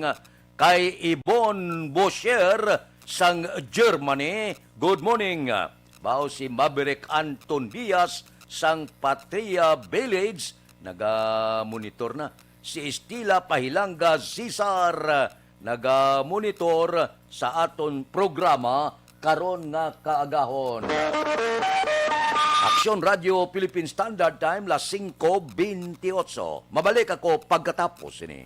Kay Ibon Bosher sang Germany, good morning. Bao si Maverick Anton Diaz sang Patria Village, naga-monitor na. Si Estila Pahilanga Cesar, naga-monitor sa aton programa karon nga kaagahon. Aksyon Radio Philippine Standard Time, las singko bintiocho. Mabalik ako pagkatapos sini.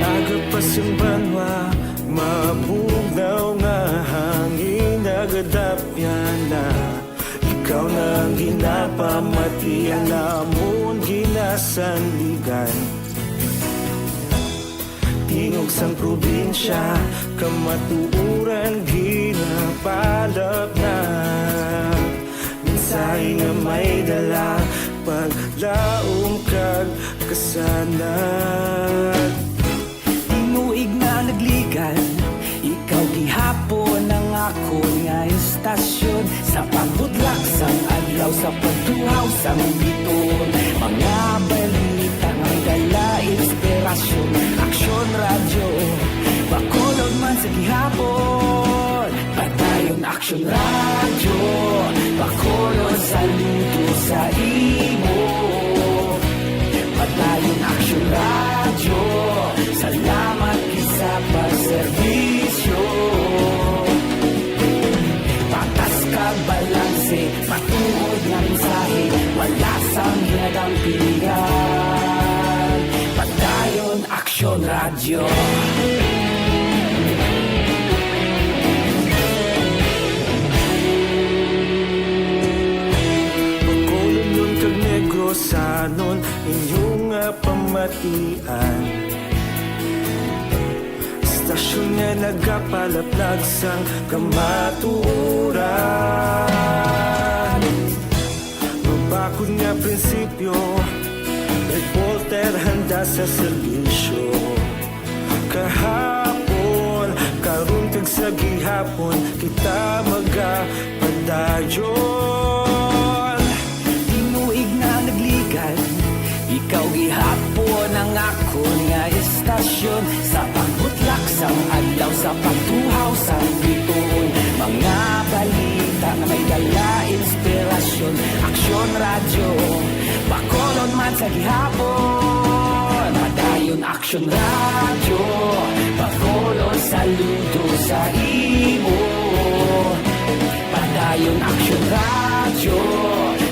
Aga pa sang banwa, mabugnaw nga hangin, nagadapyan na. Ikaw na ang ginapamati, ang amon ginasandigan. Tingog sang probinsya, kamatuoran ginapalapnag. Mensahe nga may dala, paglaom kag kasanag. Tinuig na nagligan, ikaw gihapon ang akon nga istasyon. Sa pagbudlak sang adlaw, sa pagtuhaw sang biton, mga balita nga dala inspirasyon. Aksyon Radyo, Bacolod man sa gihapon. Padayon Aksyon Radyo, Bacolod saludo sa imo. Padayon Aksyon Radyo. Matuod nga mensahe, wala sang hinadang piligan. Padayon Aksyon Radyo. Bacolodnon kag Negrosanon, inyo nga pamatian. Istasyon nga nagapalaplag sang kamatuoran. Mabakod nga prinsipyo, reporter handa sa serbisyo. Kahapon, karon kag sa gihapon, kita magapadayon. Tinuig na nagligad, ikaw gihapon ang akon nga istasyon. Sa pagbutlak sang adlaw, sa pagtuhaw sang bituon, mga balita nga may dala inspirasyon. Aksyon Radyo, Bacolod man sa gihapon. Padayon Aksyon Radyo, Bacolod saludo sa imo. Padayon Aksyon Radyo,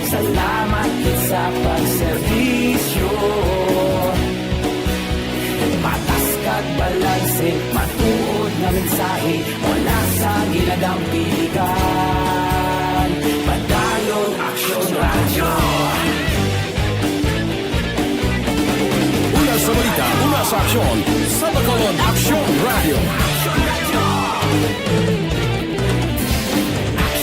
salamat gid sa pagserbisyo. Patas kag balanse, matuod nga mensahe, wala sang hinadang piligan. Padayon Aksyon Radyo. Una sa balita, una sa aksyon, sa Bacolod Aksyon Radyo.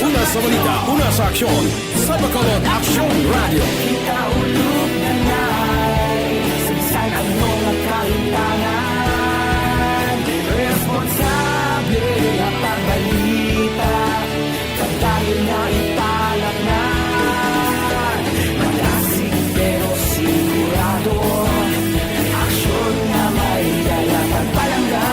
Una sa balita, una sa aksyon, sa Bacolod Aksyon Radyo. Kita ulog na nay, sa bisan ano nga kalimtangan, responsable nga pagbalita. Padayon nga ipanatnan, madasig pero sigurado, aksyon nga may dala pagpalangga.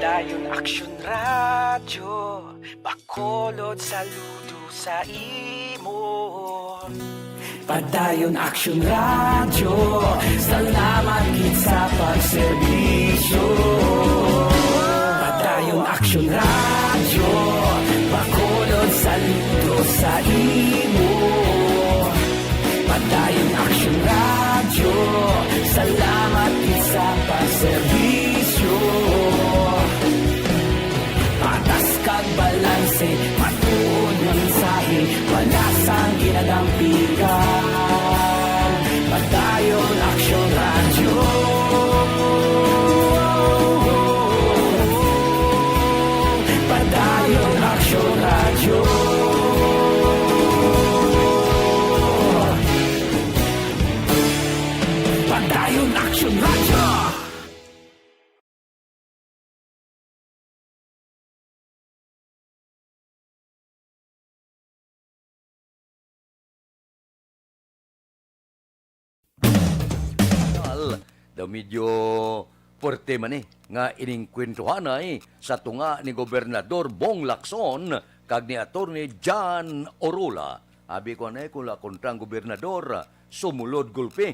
Padayon Aksyon Radyo, Bacolod saludo sa imo. Padayon Aksyon Radyo, salamat gid sa pagserbisyo. Padayon Aksyon Radyo, Bacolod saludo sa imo. Padayon Aksyon Radyo, salamat gid sa pagserbisyo. Patas kag balanse, matuod nga mensahe, wala sang ginadampigan. Padayon Aksyon Radyo. Padayon Aksyon Radyo. Padayon Aksyon Radyo. Daw medyo puwerte man ni nga ining kwentuhanay sa tunga ni Gobernador Bong Lacson kag ni Attorney John Orula. Abi ko anay kung la kontra ang gobernador, sumulod gulpi.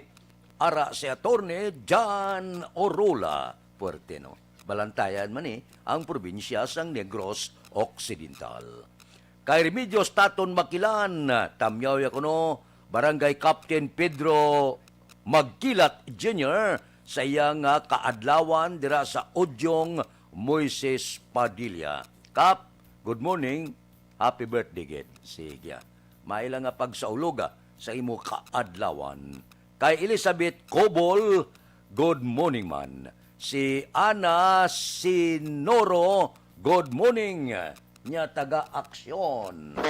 Ara si Attorney John Orula. Puwerte, no? Balantayan man ni ang probinsya sang Negros Occidental. Kay Remedios Taton Makilan, tamyaw ya kuno, Barangay Captain Pedro Magkilat Junior, sa iya nga kaadlawan dira sa Udyong Moises Padilla. Kap, good morning. Happy birthday gid. Sige, ah. Maila nga pagsaulog, ah, sa imo kaadlawan. Kay Elizabeth Cobol, good morning man. Si Ana Sinoro, good morning. Nya taga Aksyon.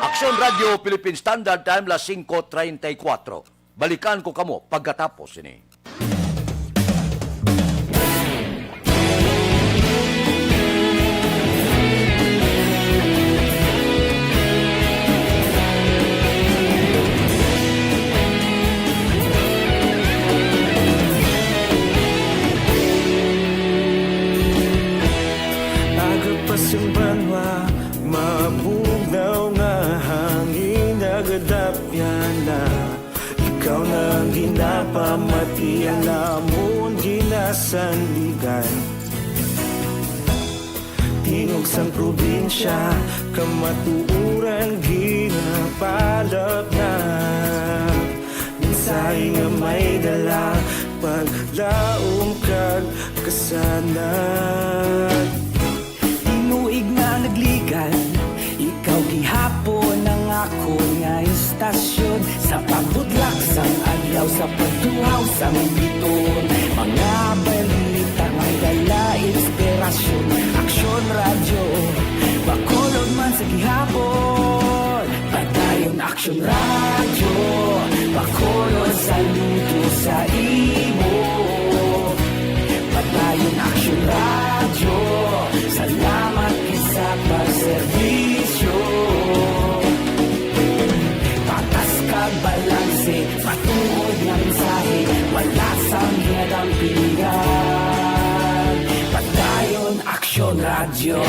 Aksyon Radio Philippine Standard Time, las singko treinta y cuatro. Balikan ko kamo pagkatapos sini. Aga pa Sang banwa, mabugnaw nga hangin nagadapyan na. Ikaw na ang ginapamati, ang amon ginasandigan. Tingog sang probinsya, kamatuoran ginapalapnap. Mensahe nga may dala, paglaom kag kasanag. Tinuig nga nagligan, ikaw gihapon ang akon nga istasyon. Sa pagbudlak sang adlaw, sa pagtuhaw sang biton, mga balita may dala inspirasyon. Aksyon Radyo, Bacolod man sa gihapon. Padayon Aksyon Radyo, Bacolod, saludo sa imo. Padayon Aksyon Radyo, salamat gid sa pagserbisyo. Patas kag balanse, matuod nga mensahe, wala sang ginadampigan. Padayon Aksyon Radyo.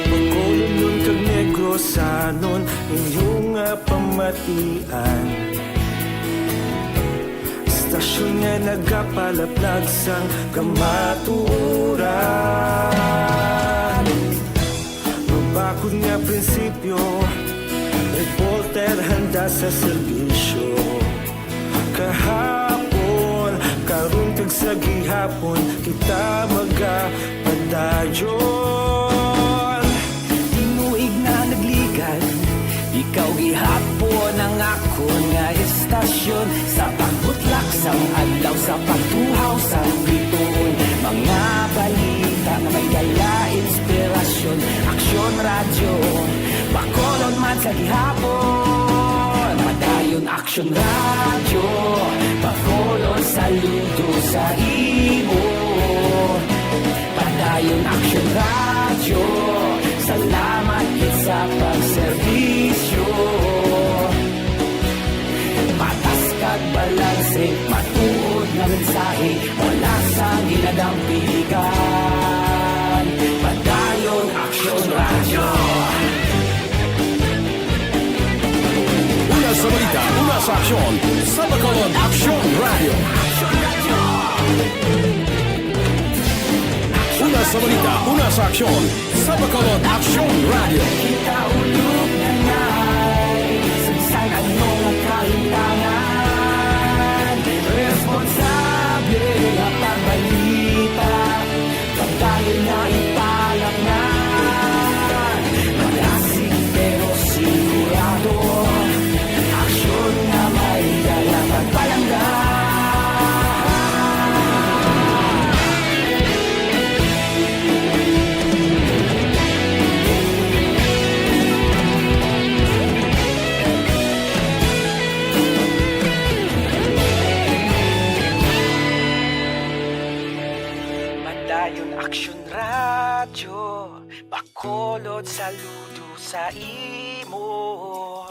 Bacolodnon kag Negrosanon, inyo nga pamatian. Istasyon nga nagapalaplag sang kamatuoran. Mabakod nga prinsipyo, reporter handa sa serbisyo. Kahapon, karon kag sa gihapon, kita magapadayon. Tinuig nga nagligan, ikaw gihapon ang akon nga istasyon. Sa pagbutlak sang adlaw, sa pagtuhaw sang bituon, mga balita nga may dala inspirasyon. Aksyon Radyo, Bacolod man sa gihapon. Padayon Aksyon Radyo, Bacolod, saludo sa imo. Padayon Aksyon Radyo, salamat gid sa pagserbisyo. Patas kag balanse, matuod nga mensahe, wala sang ginadampigan. Padayon Aksyon Radyo. Una sa balita, una sa aksyon, sa Bacolod Aksyon Radyo. Una sa balita, una sa aksyon, sa Bacolod Aksyon Radyo. Kita ulog na ngay, sa bisan ano nga kahitangan, responsable nga pagbalita, pagdayon nga ipalaknan. Malasig pero sigurado, aksyon nga may dala pagpalangga. Padayon Aksyon Radyo, Bacolod, saludo sa imo.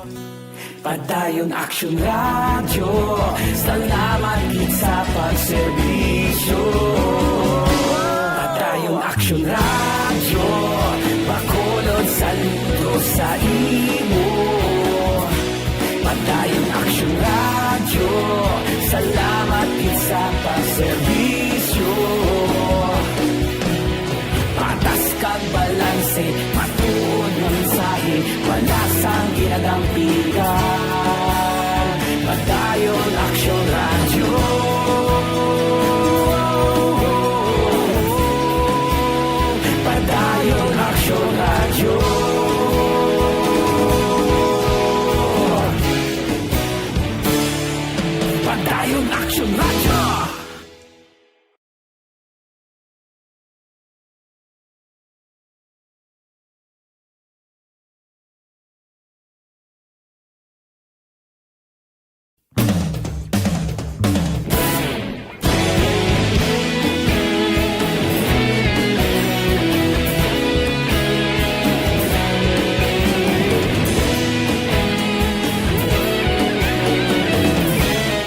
Padayon Aksyon Radyo, salamat gid sa pagserbisyo. Padayon Aksyon Radyo, Bacolod, saludo sa imo. Padayon Aksyon Radyo, salamat gid sa pagserbisyo. Patas kag balanse, matuod nga mensahe, wala sang ginadampigan. Padayon Aksyon Radyo. Padayon Aksyon Radyo. Padayon Aksyon Radyo.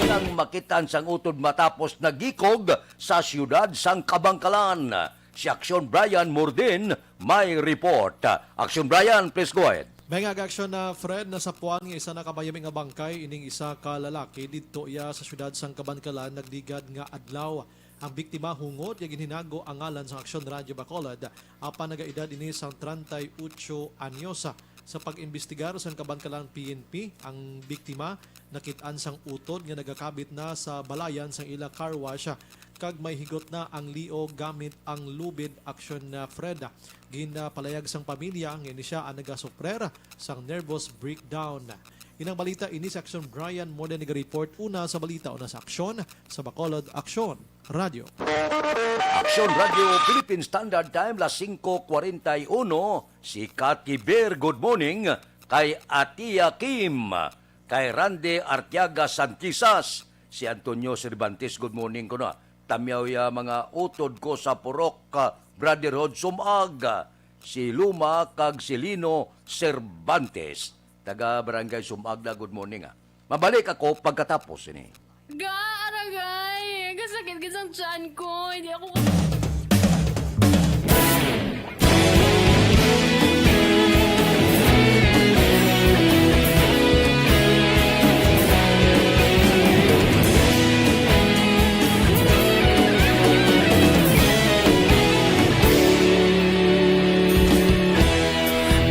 Ang nakit-an sang utod matapos nagikog sa siyudad sang Kabankalan. Si Aksyon Brian Murdin may report. Aksyon Brian, please go ahead. May nga aksyon na, Fred, nasapuan nga isa na ka mayami nga bangkay ining isa ka lalaki didto iya sa siyudad sang Kabankalan nagligad nga adlaw. Ang biktima hungod nga ginhinago ang ngalan sang Aksyon Radyo Bacolod, apan nagaedad ini sang treinta y ocho anyos. Sa pag-imbestigar sang Kabankalan P N P, ang biktima nakit-an sang utod nga nagakabit na sa balayan sang ila car wash, kag may higot na ang liog gamit ang lubid, Aksyon, ah, Fred. Ginpalayag sang pamilya nga ini sia ang nagasuprer sang nervous breakdown. Inang balita ini si Aksyon Brian Morden naga-report una sa balita, una sa aksyon sa Bacolod Aksyon Radyo. Aksyon Radyo, Philippine Standard Time, las singko kwarenta y uno. Si Cathy Bear, good morning. Kay Atia Kim, kay Randy Artiaga Santisas, si Antonio Cervantes, good morning kuno. Tamyaw ya mga utod ko sa Purok, ah, Brotherhood, Sumag, ah, si Luma kag si Lino Cervantes, taga Barangay Sumag na, good morning, ah. Mabalik ako pagkatapos ini. Ga, aragay! Kasakit gid sang tiyan ko. Hindi ako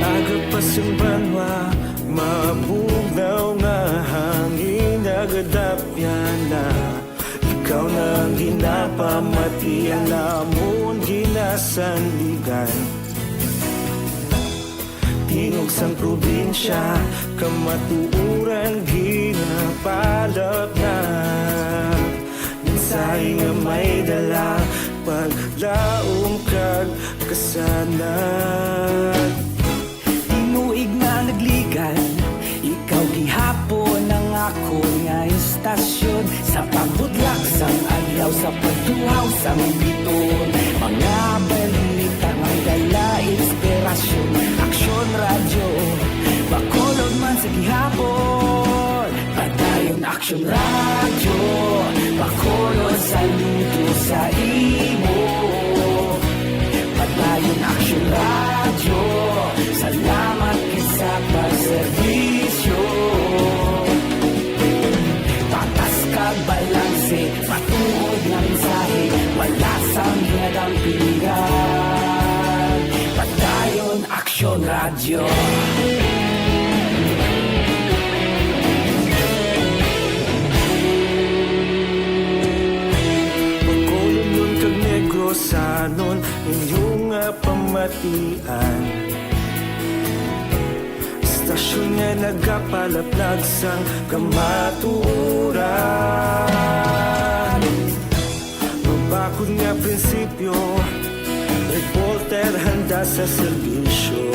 Aga pa sang banwa, mabugnaw nga hangin nagadapyan na. Ikaw na ang ginapamati, ang amon ginasandigan. Tingog sang probinsya, kamatuoran ginapalap na. Mensahe nga may dala, paglaom kag kasanag. Tinuig na nagligad, ikaw gihapon ang akon nga istasyon. Sa pagbutlak sang adlaw, sa pagtuhaw sang biton, mga balita may dala inspirasyon. Aksyon Radyo, Bacolod man sa gihapon. Padayon Aksyon Radyo, Bacolod, saludo sa imo. Padayon Aksyon Radyo, salamat gid sa pagserbisyo. Patas kag balanse, matuod nga mensahe, wala sang ginadampigan. Padayon Aksyon Radyo. Bacolodnon kag Negrosanon, inyo nga pamatian. Istasyon nga nagapalaplag sang kamatuoran. Mabakod nga prinsipyo, reporter handa sa serbisyo.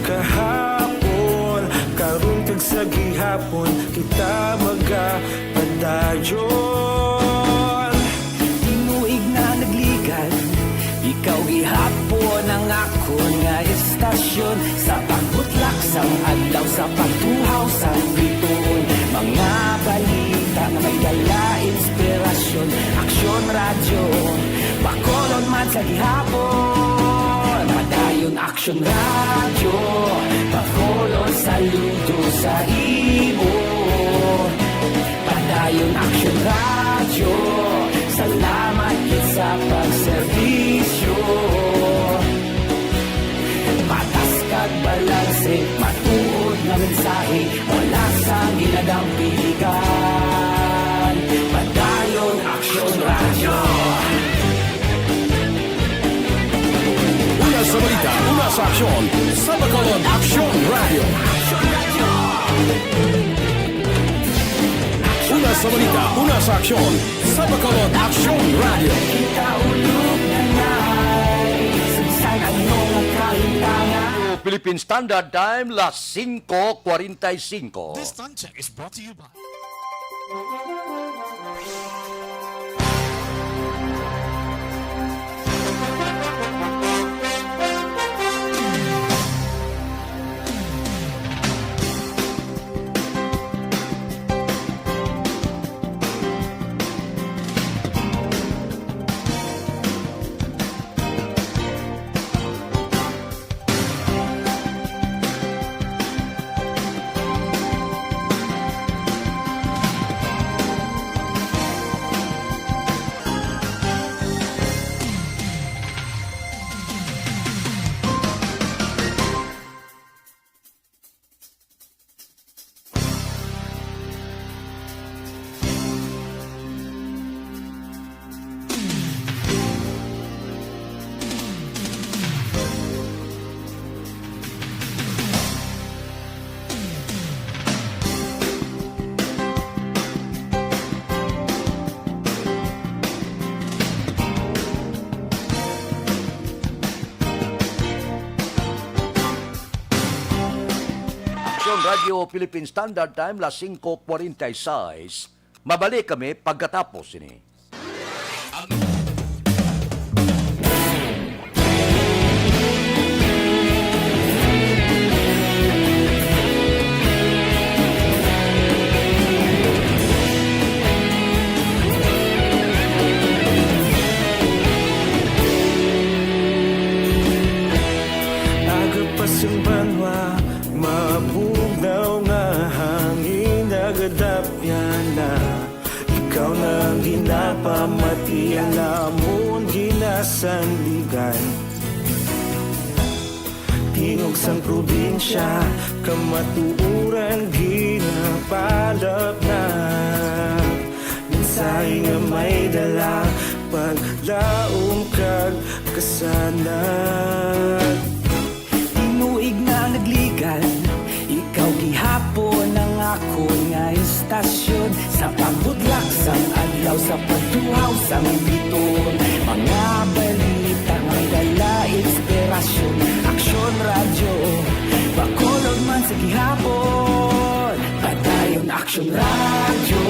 Kahapon, karon kag sa gihapon, kita magapadayon. Tinuig na nagligad, ikaw gihapon ang akon nga istasyon. Sa pagbutlak sang adlaw, sa pagtuhaw sang bituon, mga balita nga may dala inspirasyon. Aksyon Radyo, Bacolod man sa gihapon. Padayon Aksyon Radyo, Bacolod, saludo sa imo. Padayon Aksyon Radyo, salamat gid sa pagserbisyo. Patas kag balanse, matuod nga mensahe, wala sang ginadampigan. Padayon Aksyon Radyo. Una sa balita, una sa aksyon, sa Bacolod Aksyon Radyo. Una sa balita, una sa aksyon, sa Bacolod Aksyon Radyo. Philippine Standard Time, las singko kwarenta y singko. This time check is brought to you by Radyo Philippine Standard Time, las singko kwarenta y seis. Mabalik kami pagkatapos sini. Aga pa sang banwa, mabugnaw nga hangin nagadapyan na. Ikaw na ang ginapamati, ang amon ginasandigan. Tingog sang probinsya, kamatuoran ginapalapnag. Mensahe nga may dala, paglaom kag kasanag. Tinuig na nagligan, ikaw gihapon ang akon nga istasyon. Sa pagbutlak sang adlaw, sa pagtuhaw sang biton, mga balita may dala inspirasyon. Aksyon Radyo, Bacolod man sa gihapon. Padayon Aksyon Radyo,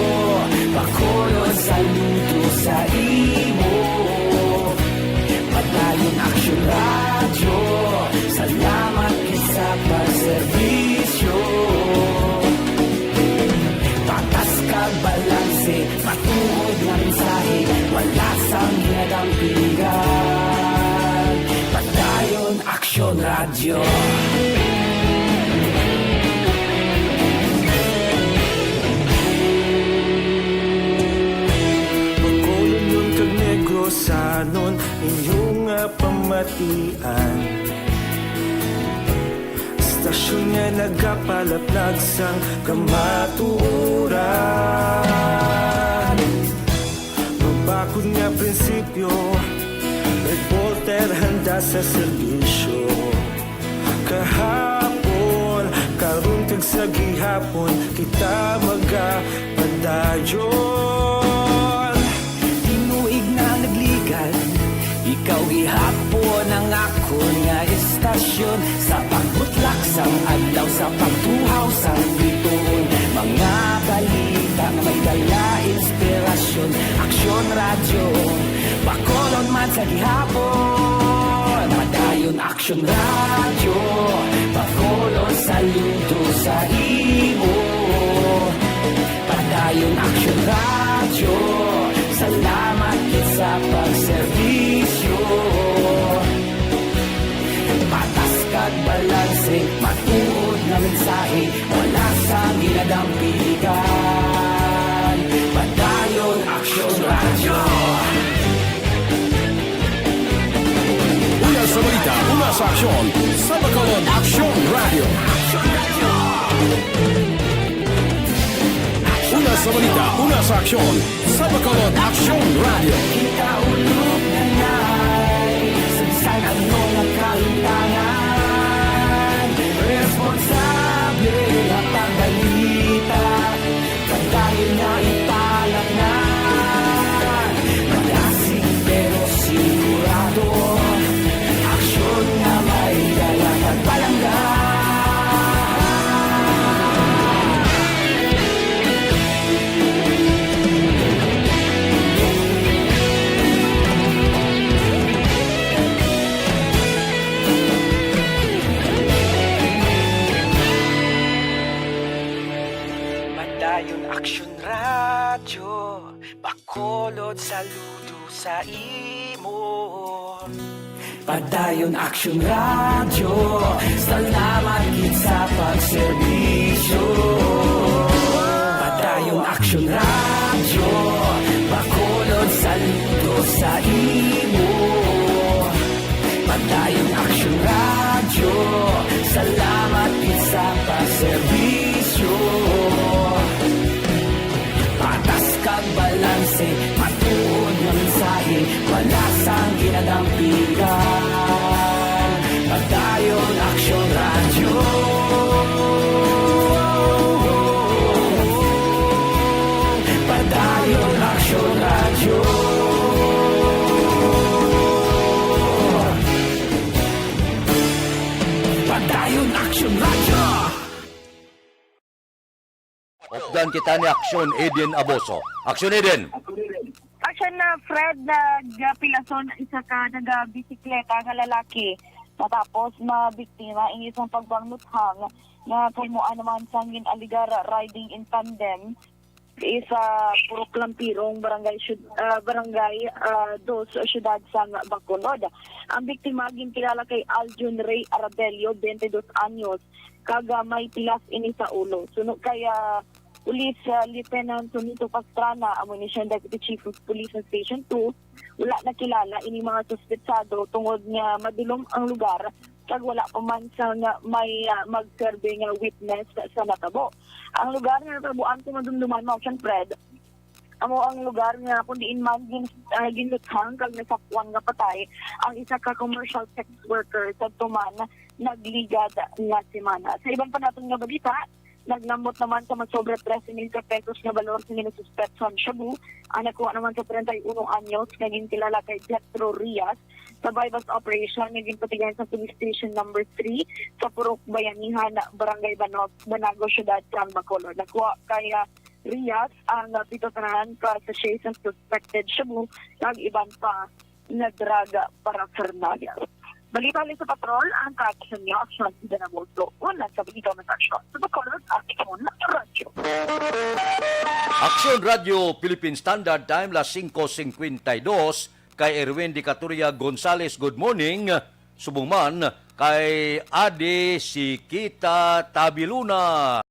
Bacolod, saludo sa imo. Padayon Aksyon Radyo, salamat gid sa pagserbisyo. Patas kag balanse, matuod nga mensahe, wala sang ginadampigan. Padayon Aksyon Radyo. Bacolodnon kag Negrosanon, inyo nga pamatian. Istasyon nga nagapalaplag sang kamatuoran. Mabakod nga prinsipyo, reporter handa sa serbisyo. Kahapon, karon kag sa gihapon, kita magapadayon. Tinuig na nagligan, ikaw gihapon ang akon nga istasyon. Sa pagbutlak sang adlaw, sa pagtuhaw sang bituon, mga balita nga may dala inspirasyon. Aksyon Radyo, Bacolod man sa gihapon. Padayon Aksyon Radyo, Bacolod, saludo sa imo. Padayon Aksyon Radyo, salamat gid sa pagserbisyo. Patas kag balanse, matuod nga mensahe, wala sang ginadampigan. Padayon Aksyon Radyo. Una sa balita, una sa aksyon, sa Bacolod Aksyon Radyo. Una sa balita, una sa aksyon, sa Bacolod Aksyon Radyo. Kita ulog na nai, sa bisan ano nga kahimtangan, responsable nga pagbalita. Padayon nga ipalatnan, malasig pero sigurado. Aksyon nga may dala kag palangga. Padayon Aksyon Radyo, Bacolod, saludo sa imo. Padayon Aksyon Radyo, salamat gid sa pagserbisyo. Padayon Aksyon Radyo, Bacolod, saludo sa imo. Padayon Aksyon Radyo, salamat gid sa pagserbisyo. Patas kag balanse, matuod nga mensahe, wala sang ginadampigan. Padayon Aksyon Radyo. Padayon Aksyon Radyo. Padayon Aksyon Radyo. Kita ni Aksyon Eden Aboso. Aksyon Eden. Aksyon na, Fred, nagpilason ang isa ka nagabisikleta nga lalaki matapos mabiktima ini sang pagbanguthang nga kahimuan naman sang gin-alegar riding in tandem sa Purok Lampirong, Barangay Syud-, ah, Barangay, ah, Dos, Siyudad sang Bacolod. Ang biktima ginkilala kay Aljun Ray Arabello, twenty-dos anyos, kag, ah, may pilas ini sa ulo. Suno kay, ah, Police, ah, Lieutenant Sunito Pastrana, amo ni siya ang Deputy Chief of Police sa Station two, wala nakilala ini mga suspetsado tungod nga madulom ang lugar kag wala pa man sang may, ah, magserbi nga witness sa natabo. Ang lugar nga natabuan sa madumduman, Ma'am Fred, amo ang lugar nga kung diin man gin-, ah, ginluthang kag nasapwan nga patay ang isa ka commercial sex worker sa tuman nagligad nga semana. Sa iban pa naton nga balita, naglambot naman sa masobra trese mil ka pesos nga balor sa ginasuspetsahan shabu ang nakuha naman sa treinta y uno anyos nga ginkilala kay Jethro Rias sa buy-bust operation nga ginpatigayon sa Police Station Number Three sa Purok Bayanihan, Barangay Banog, Banago, Siyudad sang Bacolod. Nakuha kay, ah, Rias ang, ah, pito ka sachet sa suspected shabu kag iban pa nga drug paraphernalia. Balita halin sa patrol, ang kaaksyon niya, Aksyon Eden Aboso. Una sa balita, mas aksyon sa Bacolod, Aksyon Radyo. Aksyon Radyo, Philippine Standard Time, las singko singkwenta y dos, kay Erwin Dicatoria Gonzales, good morning. Subong man kay Adi Sikita Tabiluna,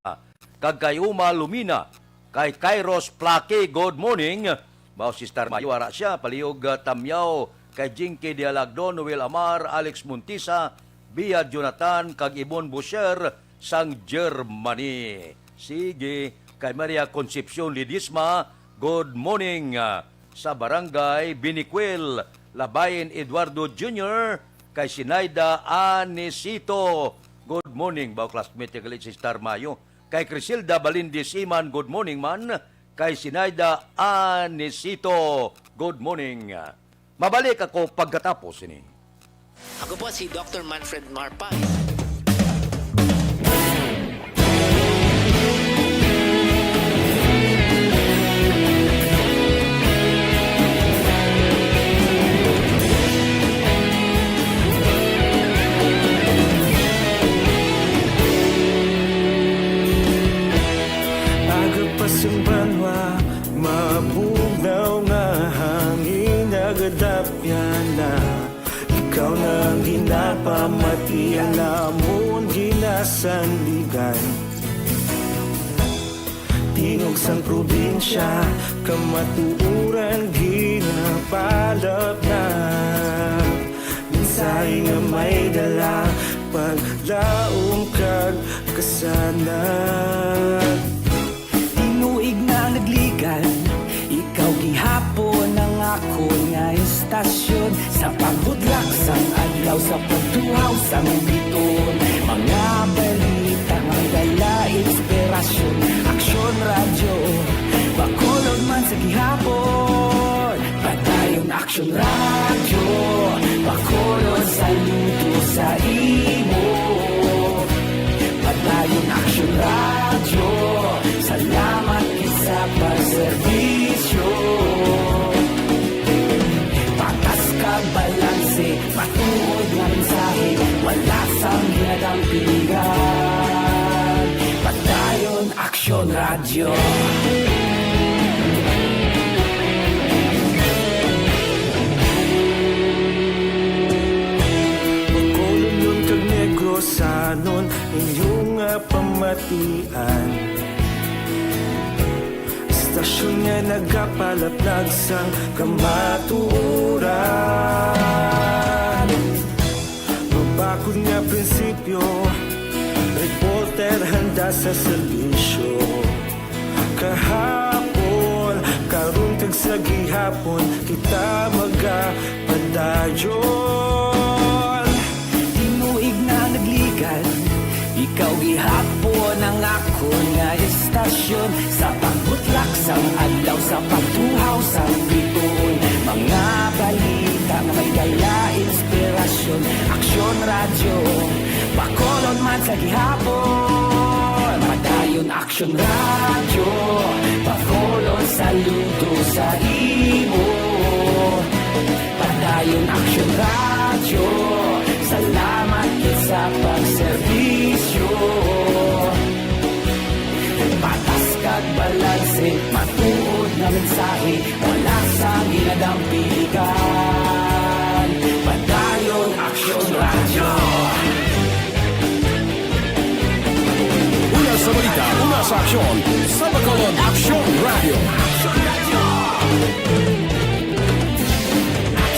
kag kay Uma Lumina, kay Kairos Plaki, good morning. Mao si Star Mayo, ara siya, palihog, ah, Tamyaw, kay Jinky Dialagdo, Noel Amar, Alex Montisa, Bia Jonathan, kag Ibon Boucher sang Germany. Sige, kay Maria Concepcion Ledesma, good morning, ah, sa Barangay Binicuil, Labayin Eduardo Junior, kay Sinaida Anisito, good morning. Baw classmate gali si Star Mayo. Kay Crisilda Balindis Iman, good morning man. Kay Sinaida Anisito, good morning. Mabalik ako pagkatapos ini. Ako po si Doctor Manfred Marpay. Aga pa sang banwa, mabugnaw nga hangin nagadapyan na. Ikaw na ang ginapamatian, amon ginasandigan. Tingog sang probinsya, kamatuoran ginapalapnap. Mensahe nga may dala, paglaom kag kasanag. Tinuig na nagligad, ikaw gihapon ang akon nga istasyon. Sa pagbudlak sang adlaw, sa pagtuhaw sang bituon, mga balita nga dala inspirasyon. Aksyon Radyo, Bacolod man sa gihapon. Padayon Aksyon Radyo, Bacolod, saludo sa imo. Padayon Aksyon Radyo, salamat gid sa pagserbisyo. Patas kag balanse, matuod nga mensahe, wala sang ginadampingan. Padayon Aksyon Radyo. Bacolod kag Negrosanon, inyo nga pamatian. Istasyon nga nagapalaplag sang kamatuoran. Mabakod nga prinsipyo, reporter handa sa serbisyo. Kahapon, karon kag sa gihapon, kita magapadayon. Tinuig na nagligad, ikaw gihapon ang akon nga istasyon. Sa pagbutlak sang adlaw, sa pagtuhaw sang bituon, mga balita nga may dala inspirasyon. Aksyon Radyo, Bacolod man sa gihapon. Padayon Aksyon Aksyon Radyo, Bacolod, saludo sa imo. Padayon Aksyon Radyo, salamat gid sa pagserbisyo. Patas kag balanse, matuod nga mensahe, wala sang ginadampigan. Padayon Aksyon Radyo. Una sa balita, una sa aksyon, sa Bacolod Aksyon Radyo.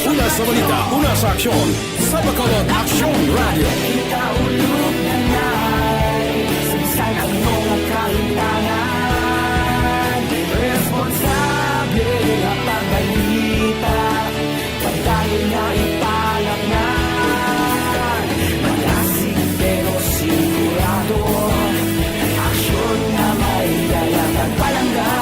Una sa balita, una sa aksyon, sa Bacolod Aksyon Radyo. Kita ulog na nai, sa bisan ano nga kahintangan, responsable nga pagbalita, padayon nga ipalatnan. Malasig pero sigurado, aksyon nga may dala kag palangga.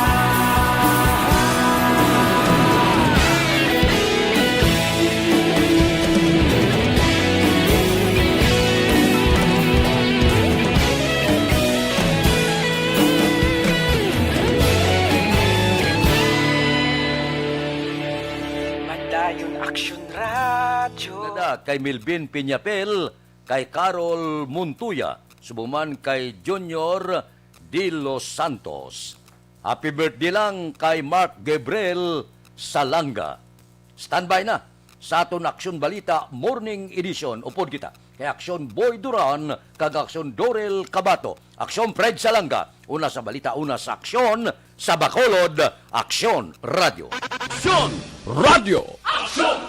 Padayon Aksyon Radyo. Nada kay Melvin Piñapel, kay Carol Montoya, subong man kay Junior De Los Santos. Happy birthday lang kay Mark Gabriel Salanga. Standby na sa aton Aksyon Balita Morning Edition. Upod kita kay Aksyon Boy Duran kag Aksyon Dorel Cabato. Aksyon Fred Salanga, una sa balita, una sa aksyon, sa Bacolod, Aksyon Radyo. Aksyon Radyo. Aksyon